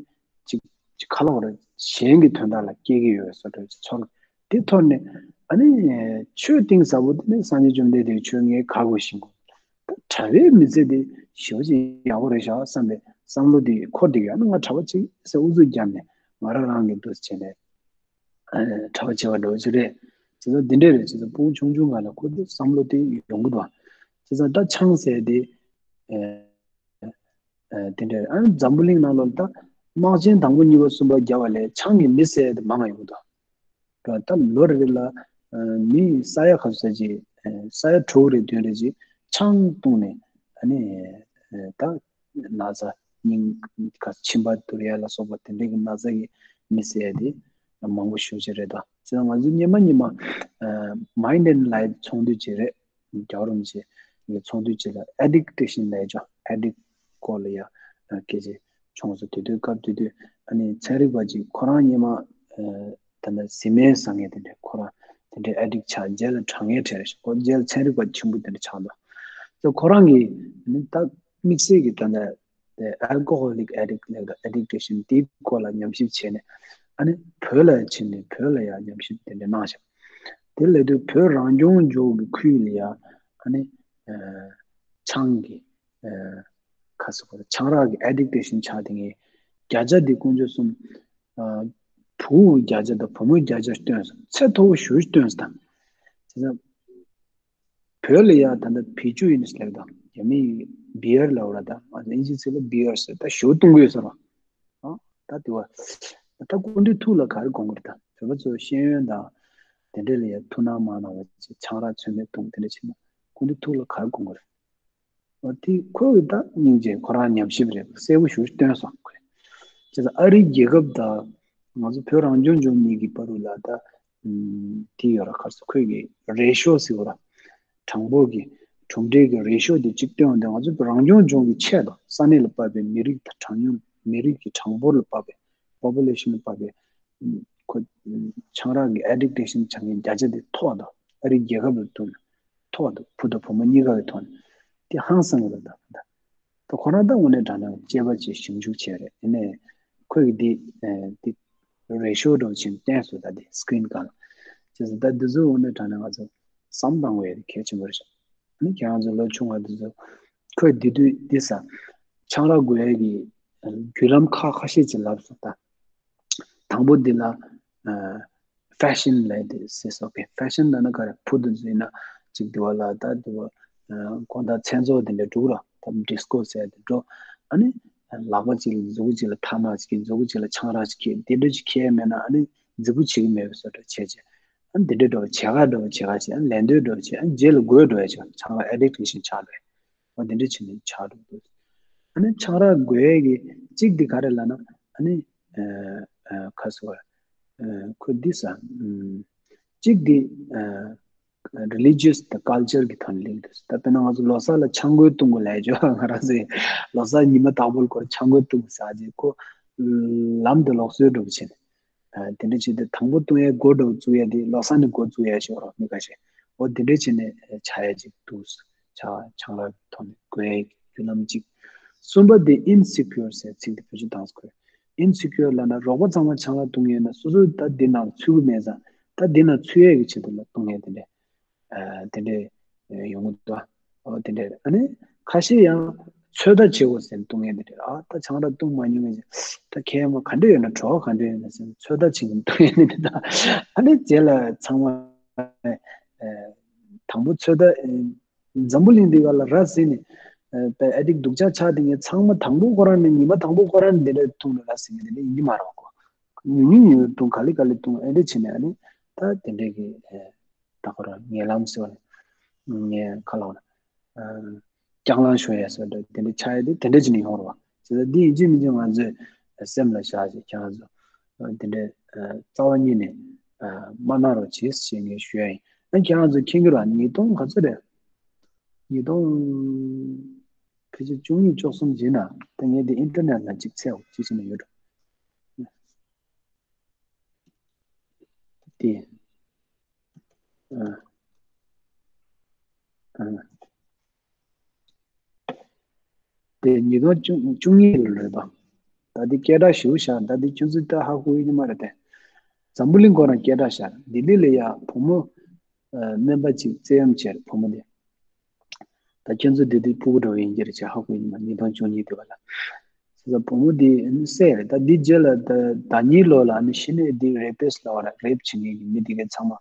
ཅིག་ཅིག་ཁ་ལོག་རེད། གཞན་གྱི་དོན་དག་ལ་སྐྱེལ་གྱི་ཡོད་བཟོ་འདྲ་ཅིག་ཚོར། དེ་ཐོག་ནས་ཨ་ནི་ཆོས་གཏིང་ཟབ་པོ་དེ་ནི་སངས་རྒྱས་བཅོམ་ལྡན་འདས་ཀྱི་ཆོས་ངས་ག་དགོས་ཤིང་གོ། ད་གྲྭ་པའི་མི་ཚེ་དེ་ཞེ་པོ་ཅིག་ཡག་པོ་རེད་ཤག་བསམ་པའི་བསམ་བློ་དེ་འཁོར་བསྡད་ཡོད། ཨ་ནི་ང་གྲྭ་པ་ཅིག་ཟེར་ཨུ་ཚུགས་བརྒྱབ་ནས་ང་རང་རང་གི་འདུག་བྱས་ནས་གྲྭ་པ་བྱེད་པ་འདྲ་བོ་ཅིག་རེད། བྱས་ཙང་འདི་འདྲས་རེད། བྱས་ཙང་སྤུ་གུ་ཆུང་ཆུང་སྒང་ལ་ཁོ་ཚོ་བསམ་བློ་དེ་ཡོང་གི་འདུག་བྱས་ཙང་ད་ཆང་ཟེར་དེ་དེ་འདྲས་རེད། ཨ་འཛམ་བུ་གླིང་ནང་ལོགས་ད་དམག་ཆེན་དང་པོ་གཉིས་པ་གསུམ་པ་བརྒྱབ་པ་ལས་ཆང་གིས་མི་བསད་དེ་མང་ཡོང་གི་འདུག་ད་ལོ་རེ་རེ་ལ་མི་ས་ཡ་ག་ཚོད་ཅིག་ས་ཡ་དྲུག་རེ་བདུན་རེ་ཅིག་ཆང་བཏུངས་ནས་ཨ་ནི་ད་ན་ཚ་སྙིང་ག་མཆིན་པ་འདུར་ཡ་ལ་སོགས་པ་དེ་འདྲའི་གི་ན་ཚ་གི་མི་བསད་དེ་མང་པོ་ཞེ་པོ་ཅིག་རེད་དོ། བྱས་ཙང་ང་ཚོ་སྔོན་མ་སྔོན་མ་Mind and Life་ཚོགས་འདུ་ཅིག་རེད། རྒྱལ་བ་རིན་པོ་ཆེ་གི་ཚོགས་འདུ་ཅིག་ལ་Addiction་ལབ་ཅོག་Addict་སྐོར་ལ་ཡ་སྐད་ཆ་བྱུང་སོང་། དེ་དུས་སྐབས་དེ་དུས་ཨ་ནི་ཚན་རིག་པ་ཅིག་ཁོ་རང་སྔོན་མ་ད་ལྟ་བཟི་སྨན་ཟ་མཁན་དེ་འདྲ་ཁོ་རང་དེ་འདྲའི་Addict་ཆགས་རྗེས་ལ་དྲག་ངན་འཕྲད་རེད་ཤག་ཁོ་རྗེས་ལ་ཚན་རིག་པ་ཆེན་པོ་དེ་འདྲ་ཆགས་འདུག་ད་ཁོ་རང་གིས་ཨ་ནི་ད་དམིགས་བསལ་གྱི་ད་ལྟ་དེ་Alcoholic Addict་ལབ་ད་Addiction་དེའི་སྐོར་ལ་ཉམས་ཞིབ་བྱས་ནས་ཨ་ནི་བོད་ལ་ཕྱིན་ནས་བོད་ལ་ཡང་ཉམས་ཞིབ་དེ་འདྲ་གནང་ཤག་དེ་ལབ་དུས་བོད་རང་སྐྱོང་ལྗོངས་ཀྱི་ཁུལ་ལ་ཡང་ཨ་ནི་ཆང་གི་ཁ་སོགས་ཆང་རག་གི་Addiction་ཆགས་དེ་ངས་བརྒྱ་ཆ་དེ་དཀོན་མཆོག་གསུམ། བུ་བརྒྱ་ཆ་དང་བུ་མོ་བརྒྱ་ཆ་བཏོན་སོང་། ཚད་མཐོ་བོ་ཞེ་པོ་བཏོན་སོང་དང་། བྱས་ཙང་བོད་ལ་ཡ་ད་ལྟ་བི་ཅུ་ཡིན་ཟེར་དང་རྒྱ་མི་beer་ལབ་ར་དང་ཨིན་ཇི་ཚིག་ལ་beer་ཟེར་ད་ཞེ་པོ་བཏུང་གི་ཡོད་ཟེར་བ། ད་དེ་བ་ད་སྐུ་མདུན་ཐུགས་ལ་ག་རེ་དགོངས་ཀྱི་རེད། ད་བོད་པ་ཚོ་ཤེས་ཡོན་དང་དེ་འདྲ་ལ་ཡ་ཐུགས་སྣང་མ་གནང་བ་ཆང་རག་ཚོད་མེད་བཏུང་དེ་འདྲ་བྱས་ན་སྐུ་མདུན་ཐུགས་ལ་ག་རེ་དགོངས་ཀྱི་རེད། འོ་དེ་ཁོའི་ད་སྙིང་རྗེ་ཁོ་རང་ཉམས་ཞིབ་རེད་གསལ་པོ་ཞེ་པོ་བཏོན་སོང་ཁོས། བྱས་ཙང་ཨ་རིའི་རྒྱལ་ཁབ་དང་ང་ཚོ་བོད་རང་སྐྱོང་ལྗོངས་གཉིས་ཀྱི་བར་དུ་ལ་ད་དེ་ཡོད་ར་ཁར་སོ་ཁོས་གི་ratio་ཟེར་བ་ར་གྲངས་འབོར་གྱི་གྲུབ་འབྲས་ཀྱི་ratio་དེ་གཅིག་བཏོན་འོང་དུས་ང་ཚོ་བོད་རང་སྐྱོང་ལྗོངས་ཀྱི་ཆེད་དུ་ས་གནས་ལ་དཔག་པའི་མི་རིགས་དང་གྲངས་ཉུང་མི་རིགས་ཀྱི་གྲངས་འབོར་ལ་དཔག་པའི་population་ལ་དཔག་པའི་ཁོ་ཆང་རག་གི་addiction་ཆགས་མཁན་བརྒྱ་ཆ་དེ་མཐོ་བ་དང་ཨ་རིའི་རྒྱལ་ཁབ་ལ་ཐུག་ན་མཐོ་བ་དང་བུ་དང་བུ་མོ་གཉིས་ཀ་གི་ཐོག་ནས་དེ་ཧང་སང་གི་རེད་ད། ད་ཁོ་རང་ད་དངོས་གནས་དྲང་གནས་དཔྱད་པ་བྱས་ཞིབ་འཇུག་བྱས་རེད། ཡིན་ནའི་ཁོས་གི་འདི་འདི་ratio་འདྲ་བོ་བྱས་བསྟན་སོང་ད་འདི་screen་སྒང་ལ། བྱས་ཙང་ད་འདི་ཚོ་དངོས་གནས་དྲང་གནས་ང་ཚོ་བསམ་བློ་བཏང་དགོས་ཡ་དེ་གལ་ཆེན་པོ་རེད་ཤག་ཨ་ནི་ཁྱེད་རང་ཚོ་ལོ་ཆུང་བ་འདི་ཚོ་ཁོས་འདི་དུས་འདི་ས་ཆང་རག་དགོས་ཡ་གི་བརྒྱུད་ལམ་ཁག་ཁ་ཤས་ཅིག་ལབ་སོང་ད། དང་པོ་འདི་ལ་ཨ་fashion་ལབ་དེ་ཟེར་སོགས་ཀྱི་fashion་ལབ་ན་ག་རེ་ཕུ་དུ་ཟེར་ན་ཅིག་དེ་བ་ལ་ད་དེ་བ་དགོང་དག་མཚན་ཚོགས་དེ་འདྲ་འགྲུག་ར་ད་disco་ཟེར་དེ་འགྲོ། ཨ་ནི་ལག་པ་གཅིག་ལ་མཛུ་གུ་གཅིག་ལ་ཐ་མག་ཅིག་མཛུ་གུ་གཅིག་ལ་ཆང་རག་ཅིག་དེ་འདྲ་ཅིག་ཁྱེར་མེད་ན་ཨ་ནི་རྫིག་པོ་བྱེད་ཀྱི་མེད་པའི་བཟོ་འདྲ་བྱས་བྱས་ཨ་ནི་དེ་འདྲ་འགྲོ་བྱེད་ག་འགྲོ་བྱེད་ག་བྱེད་ཨ་ནི་ལེན་འདོད་འགྲོ་བྱེད་ཨ་ནི་རྗེས་ལ་དགོས་འགྲོ་བྱེད་ཆང་རག་addict་ཞིག་ཆགས་རེད། འོ་དེ་འདྲ་བྱས་ནས་ཆགས་འགྲོ་འདུག་ཨ་ནི་ཆང་རག་དགོས་ཡས་ཀྱི་གཅིག་འདི་ག་རེ་ལབ་ན་ཨ་ནི་ཁ་སོ་ཁོ་འདི་ས་གཅིག་འདི་ རི་ལི་ཇི་ཡས་དང་ཀལ་ཅར་གྱི་ཐོག་ནས་སླེབས་འདུག་ད་དཔེར་ན་ང་ཚོ་ལོ་གསར་ལ་ཆང་བསྐོལ་བཏུང་དགོས་ལབ་ཡ་ཅིག་ཡོད། ང་རང་ཚོའི་ལོ་གསར་ཉི་མ་དང་པོ་ལ་སྐོར་ཆང་བསྐོལ་བཏུང་དགོས་ཟེར་ཡ་ཅིག་ཁོ་ལམ་དུ་ལོག་སྲོལ་འདྲ་པོ་བྱས་ནས། ཨ། དེ་འདྲ་བྱས་ཏེ་དང་པོ་བཏུང་ཡས་འགོ་འདྲ་བོ་བཙུགས་ཡས་དེ་ལོ་གསར་ནས་འགོ་བཙུགས་ཡས་ཤིག་ཡོད་རེད་མི་ཁ་ཤས། འོ་དེ་འདྲ་བྱས་ནས་ཆགས་ཡས་ཅིག་འདུག་ཆ་ཆང་རག་གི་ཐོག་ནས་འགོས་ཡས་བརྒྱུད་ལམ་གཅིག་གསུམ་པ་དེ་ཨིན་སི་ཀིའུར་ཟེར་ཚིག་དེ་བེད་སྤྱོད་བཏང་ས་དགོས། ཨིན་སི་ཀིའུར་ལབ་ན་རོགས་པ་ཚང་མ་ཆང་རག་བཏུང་ཡོད་ན་སོ་སོ་ད་འདི་ནང་ཚུད་ཀྱི་མེད་ཙང་ད་འདི་ནང་ཚུད་ཡས་ཀྱི་ཆེད་དུ་ལ་བཏུང་ཡས་དེ་འདྲ། ཨ། དེ་འདྲ་ཡོང་གི་འདུག་ཨོ་དེ་འདྲ། ཨ་ནི་ཁ་ཤས་ཡང་ཚོད་ལྟ་བྱེད་དགོས་ཟེར་བཏུང་ཡས་དེ་འདྲ། ཨ་ད་ཆང་རག་བཏུང་མ་མྱོང་བས་ད་ཁྱེད་མ་ག་འདྲ་ཡོད་ན་བྲོ་བ་ག་འདྲ་ཡོད་ན་ཟེར་ཚོད་ལྟ་བྱེད་གི་བཏུང་ཡས་དེ་འདྲ། ཨ་ནི་རྗེས་ལ་ཚང་མ་ཨ་དང་པོ་ཚོད་ལྟ། ཨ་འཛམ་བུ་གླིང་འདི་ག་ལ་ར་བཟི་ནས་ཨ་པའི་ཨ་ཏིག་སྡུག་ཅག་ཆགས་དེ་ངས་ཚང་མ་དང་པོ་ཁོ་རང་ནས་ཉི་མ་དང་པོ་ཁོ་རང་ནས་དེ་འདྲ་བཏུང་ནས་ར་བཟི་ནས་དེ་འདྲ་ཡིན་གྱི་མ་རེད་གོ། ཉུང་ཉུང་ཉུང་བཏུང་ག་ལེ་ག་ལེ་བཏུང་ཨེ་འདྲ་བྱས་ནས་ཨ་ནི་ད་དེ་འདྲ་གི་ཨ། ད་ཁོ་རང་ཉེ་ལམ་ཟེར་བ་ནི་ངས་ཁ་ལོག་ན་ཨ་རྐྱང་ལངས་ཤོར་ཡས་ཟེར་འདྲ་དེ་འདྲ་ཆགས་ཡས་དེ་དེ་འདྲ་བྱས་ནས་ཡོང་རེད་བ། བྱས་ཙང་འདི་ཡིན་གཅིག་མིན་གཅིག་ང་ཚོས་སེམས་ལ་བཞག་ཅིག་ཁྱེད་རང་ཚོ་ཨ་དེ་འདྲ་ཨ་རྩ་བ་ཉིད་ནས་ཨ་མ་གནང་རོགས་བྱེད་ཞེས་ངས་ཞུ་ཡ་ཡིན། ཨ་ཁྱེད་རང་ཚོ་མཁྱེན་གྱི་རེད། ཉིས་སྟོང་ག་ཚོད་རེད། ཉིས་སྟོང་ཕལ་ཆེར་བཅུ་གཉིས་བཅུ་གསུམ་ཡིན་ན་ད་ངས་འདི་ཨིན་ཊར་ནེཊ་ལ་ཅིག་བཙལ་འོ་ཅིག་བྱས་ནས་ཡོད་འགྲོ། དེ། ཨ། ཨ། དེ་ཉིས་སྟོང་བཅུ་གཉིས་ལོ་རེད་པ། ད་དེ་སྐད་གྲགས་ཞེ་པོ་ཤར། ད་དེ་ཁྱོད་ཚོས་ད་ཧ་གོ་ཡོད་ཀྱི་མ་རེད་དེ། འཛམ་བུ་གླིང་ཁོ་རང་སྐད་གྲགས་ཤར། ལྡི་ལི་ལ་ཡ་བུ་མོ་ཨ་སྨན་པ་ཅིག་བཙན་གཡེམ་བྱས་རེད་བུ་མོ་དེ། ད་ཁྱོད་ཚོ་དེ་དུས་ཕྲུ་གུ་འདྲ་བོ་ཡིན་གྱི་རེད་ཅེས་ཧ་གོ་ཡོད་ཀྱི་མ་རེད། ཉིས་སྟོང་བཅུ་གཉིས་དེ་བ་ལ། བྱས་ཙང་བུ་མོ་དེ་བསད་རེད། ད་འདི་རྗེས་ལ་ད་ཟླ་ཉིན་ལོ་ལ་ནི་ཤི་ནས་དེ་རེ་པིསི་ལབ་པ་རེད། རེབ་བྱེད་མཁན་གྱི་མི་དེ་གའི་ཚང་མ་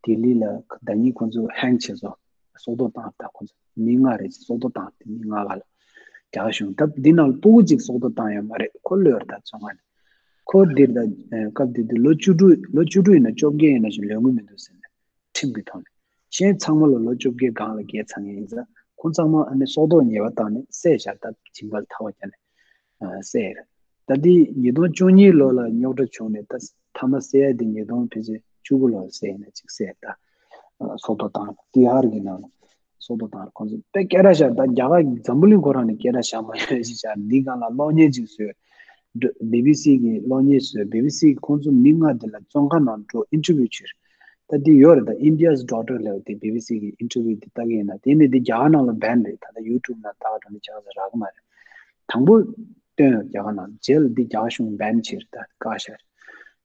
ལྡི་ལི་ལ་ཟླ་ཉིན་ཁོ་ཚོ་ཧེང་བྱས་སོང་། སྲོག་ཐོག་བཏང་། ད་ཁོ་ཚོ་མི་ལྔ་རེད་ཅེས་སྲོག་ཐོག་བཏང་། དེ་མི་ལྔ་ག་ལ་རྒྱ་གཞུང་ད་འདི་ནང་ལ་ཕྲུ་གུ་གཅིག་སྲོག་ཐོག་བཏང་ཡོད་མ་རེད། ཁོ་ལོས་རེད་ད་བཙོན་ཁང་ནས། ཁོ་འདིར་ད་སྐབས་དེ་དུས་ལོ་བཅུ་དྲུག་ལོ་བཅུ་དྲུག་ཡིན་ན་བཅོ་བརྒྱད་ཡིན་ན་ཞིག་ལོན་གི་མི་འདུག་ཟེར་ནས། ཁྲིམས་ཀྱི་ཐོག་ནས། གཞན་ཚང་མ་ལ་ལོ་བཅོ་བརྒྱད་སྒང་ལ་བརྒལ་ཚར་མཁན་ཡིན་ཙང་། ཁོང་ཚང་མ་ཨ་ནི་སྲོག་ཐོག་ཉེས་པ་བཏང་ནས་བསད་བཞག་ད་བྱིན་པ་ལ་ཐར་པ་བརྒྱབ་ནས་ཨ་བསད་ཡོད། ད་འདི་ཉིས་སྟོང་བཅུ་གཉིས་ལོ་ལ་རྙོག་དྲ་བྱུང་ནས་ད་མཐའ་མ་བསད་ཡ་འདི་ཉིས་སྟོང་ཕལ་ཆེར་བཅུ་དགུ་ལོ་ལ་བསད་ཡིན་ན་ཅིག་བསད་ད་ཨ་སྲོག་ཐོག་བཏང་། ཏི་ཧར་གྱི་ནང་ལ་སྲོག་ཐོག་བཏང་། ཁོང་ཚོ་དཔེ་སྐད་གྲགས་ཤར། ད་རྒྱ་གར་འཛམ་བུ་གླིང་ཁོ་རང་ནས་སྐད་གྲགས་ཤར་མ་ཡོང་ཞིག་ཤར། འདི་སྒང་ལ་གློག་བརྙན་ཅིག་བཟོས། བི་བི་སི་གི་གློག་བརྙན་བཟོས། བི་བི་སི་གི་ཁོང་ཚོ་མི་ལྔ་དེ་ལ་བཙོན་ཁང་ནང་འགྲོ་ཨིན་ཊར་བིའུ་བྱས། ད་འདི་ཡོད་རེད། ད་India's Daughter ལབ་དེ་བི་བི་སི་གི་ཨིན་ཊར་བིའུ་དེ་ལྟ་གི་ཡིན་ན། དེ་ནི་འདི་རྒྱ་གར་ནང་ལ་བྷན་རེད། ད་ལྟ་ཡུ་ཊུབ་ནང་ལྟ་བ་འགྲོ་ནི་ཆགས་ས་རག་གི་མ་རེད། དང་པོ་བཏོན་ཡོད་རྒྱ་གར་ནང་། རྗེས་ལ་འདི་རྒྱ་གར་གཞུང་བྷན་བྱས་རེད། ད་བཀག་བཞག་རེད།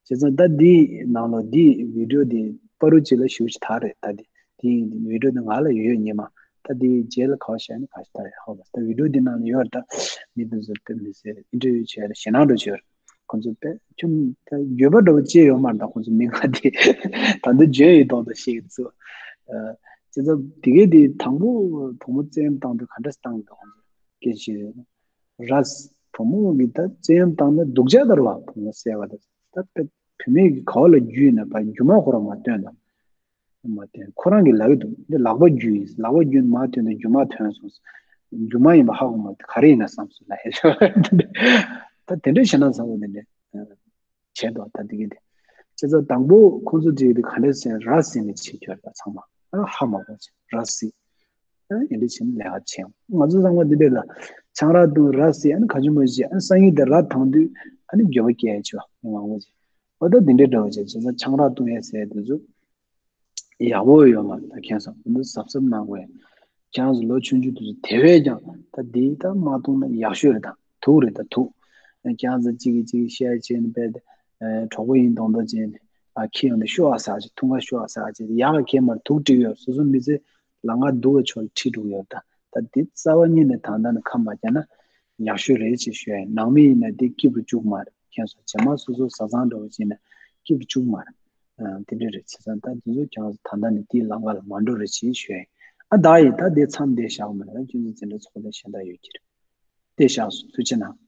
བྱས་ཙང་ད་འདི་ནང་ལོ་འདི་བི་ཌི་ཡོ་འདི་པ་རུ་ཅི་ལ་ཞེ་པོ་ཅིག་དར་རེད། ད་འདི་འདི་བི་ཌི་ཡོ་འདི་ང་ལ་ཡོད་ཉི་མ། ད་འདི་རྗེས་ལ་ག་བ་བཤད་ན་ག་ཞིག་ད་ཧོ་ད་བི་ཌི་ཡོ་འདི་ནང་ལ་ཡོད་རེད། ད་མི་འདི་ཚོ་དཔེ་མི་སྲིད་ཨིན་ཊར་བིའུ་བྱས་རེད། ཞེད་སྣང་འགྲོ་བྱས་རེད། ཁོང་ཚོ་དཔེ་ཁྱོད་ད་འགྱོད་པ་འདྲ་པོ་ཅི་ཡོད་མ་རེད། ད་ཁོང་ཚོ་མི་ལྔ་དེ་ད་འདི་འཇོན་ཡོད་མདོག་མདོག་བཤད་ཀྱི་འདུག་ཨ། བྱས་ཙང་དེ་གས་དེ་དང་པོ་བུ་མོ་བཙན་གཡེམ་བཏང་དུས་ག་འདྲ་བཏང་གི་འདུག་ཁོང་ཚོ་སྐད་ཆ་ར། བུ་མོ་གི་ད་བཙན་གཡེམ་བཏང་ན་སྡུག་ཅག་ལྟར་བ་བུ་མོ་བསད་པ་དང་། ད་དཔེ་བུད་མེད་ཀྱི་ག་བ་ལ་རྒྱུས་ན་པ་རྒྱུ་མ་ཁོ་རང་མ་སྟོན་དང་། མ་སྟོན། ཁོ་རང་གིས་ལབ་ཀྱི་འདུག་འདི་ལག་པ་རྒྱུ་ཡིན། ལག་པ་རྒྱུ་མ་སྟོན་དུས་རྒྱུ་མ་ཐོན་སོང་། རྒྱུ་མ་ཡིན་པ་ཧ་གོ་མ་ཐུབ། ག་རེ་ཡིན་ན་བསམ་སོང་ལ་ཧེ། ད་དེ་འདྲའི་ཞེད་སྣང་ཚ་བོ་དེ་འདྲ་བྱས་འདུག་ད་དེ་གི་དེ། བྱས་ཙང་དང་པོ་ཁོང་ཚོ་དེ་གི་དེ་ག་འདྲ་ཟེར་ར་ཟེར་ནས་བྱེད་རྒྱུ་རེད། ད་ཚང་མ་ཨ་ཧ་མ་གོ་བྱས་ར་ཟེར། ཨ་ཡིན་འདྲ་བྱས་ནས་ལས་ཀ་བྱས། ང་ཚོ་ཚང་མ་འདི་འདྲ་ལ་ཆང་རག་འཐུང་ར་ཟེར། ཨ་ནི་ག་ཅི་མོ་ཟེར། ཨ་ནི་སང་ཉིན་དེ་ར་འཐུང་དུས་ཨ་ནི་འགྱོད་པ་སྐྱེ་ཡ་བྱས་པ་མང་པོ་ཅིག་འོ་ད་འདི་འདྲའི་འདྲ་བོ་བྱས། བྱས་ཙང་ཆང་རག་འཐུང་ཡས་ཟེར་དེ་ཚོ་ཡག་པོ་ཡོད་མ་རེད། ད་མཁྱེན་སོང་། འདི་གཟབ་གཟབ་གནང་དགོས། ཁྱེད་རང་ཚོ་ལོ་ཆུང་ཆུང་དེ་ཚོ་དེ་བས་ཀྱང་ད་འདི་ད་མ་འཐུང་ན་ཡག་ཤོས་རེད། ད་དུག་རེད། ད་དུག་ཁྱེད་རང་ཚོ་གཅིག་གིས་གཅིག་ཤེར་བྱས་ནས་དཔེ་དེ་གྲོགས་པོ་ཡིན་མདོག་མདོག་བྱས་ནས་ཨ་ཁྱི་ཡོང་དུས་ཤོག་ཨ་ཟེར་ཅིག་འཐུང་ག་ཤོག་ཨ་ཟེར་ཅིག་ཡག་ག་གེ་མར་དུག་བསྲེས་ཡོད། སོ་སོ་མི་ཚེ་ལམ་ཁ་སྡུག་ག་ཕྱོགས་ལ་ཁྲིད་འགྲོ་གི་ཡོད། ད་ད་འདི་རྩ་བ་ཉིད་ནས་ད་ལྟ་ནས་ཁ་མ་བརྒྱབ་ན་ཡག་ཤོས་རེད་ཅེས་ཞུ་ཡ་ཡིན། ནང་མི་ཡིན་ན་འདི་སྐྱིད་པོ་བཅུག་མ་རེད། མཁྱེན་སོང་། རྗེས་མ་སོ་སོ་བཟའ་ཚང་འདྲ་བོ་བྱས་ན་སྐྱིད་པོ་བཅུག་མ་རེད། ཨ་དེ་འདྲ་རེད། བྱས་ཙང་ད་འདི་ཚོ་ཁྱེད་རང་ཚོ་ད་ལྟ་ནས་དེའི་ལམ་ཁ་ལ་མ་འགྲོ་རེ་བྱེད་ཞུ་ཡ་ཡིན། ཨ་ད་ཡིན། ད་དེ་མཚམས་འདིར་བཞག་མ་རེད། ཁྱོད་ཚོ་འཛིན་གྲྭ་ཚོགས་དེ་གཞན་དག་ཡོད་ཀྱི་རེད། དེ་བཞག་སོང་། ཐུགས་རྗེ་གནང་།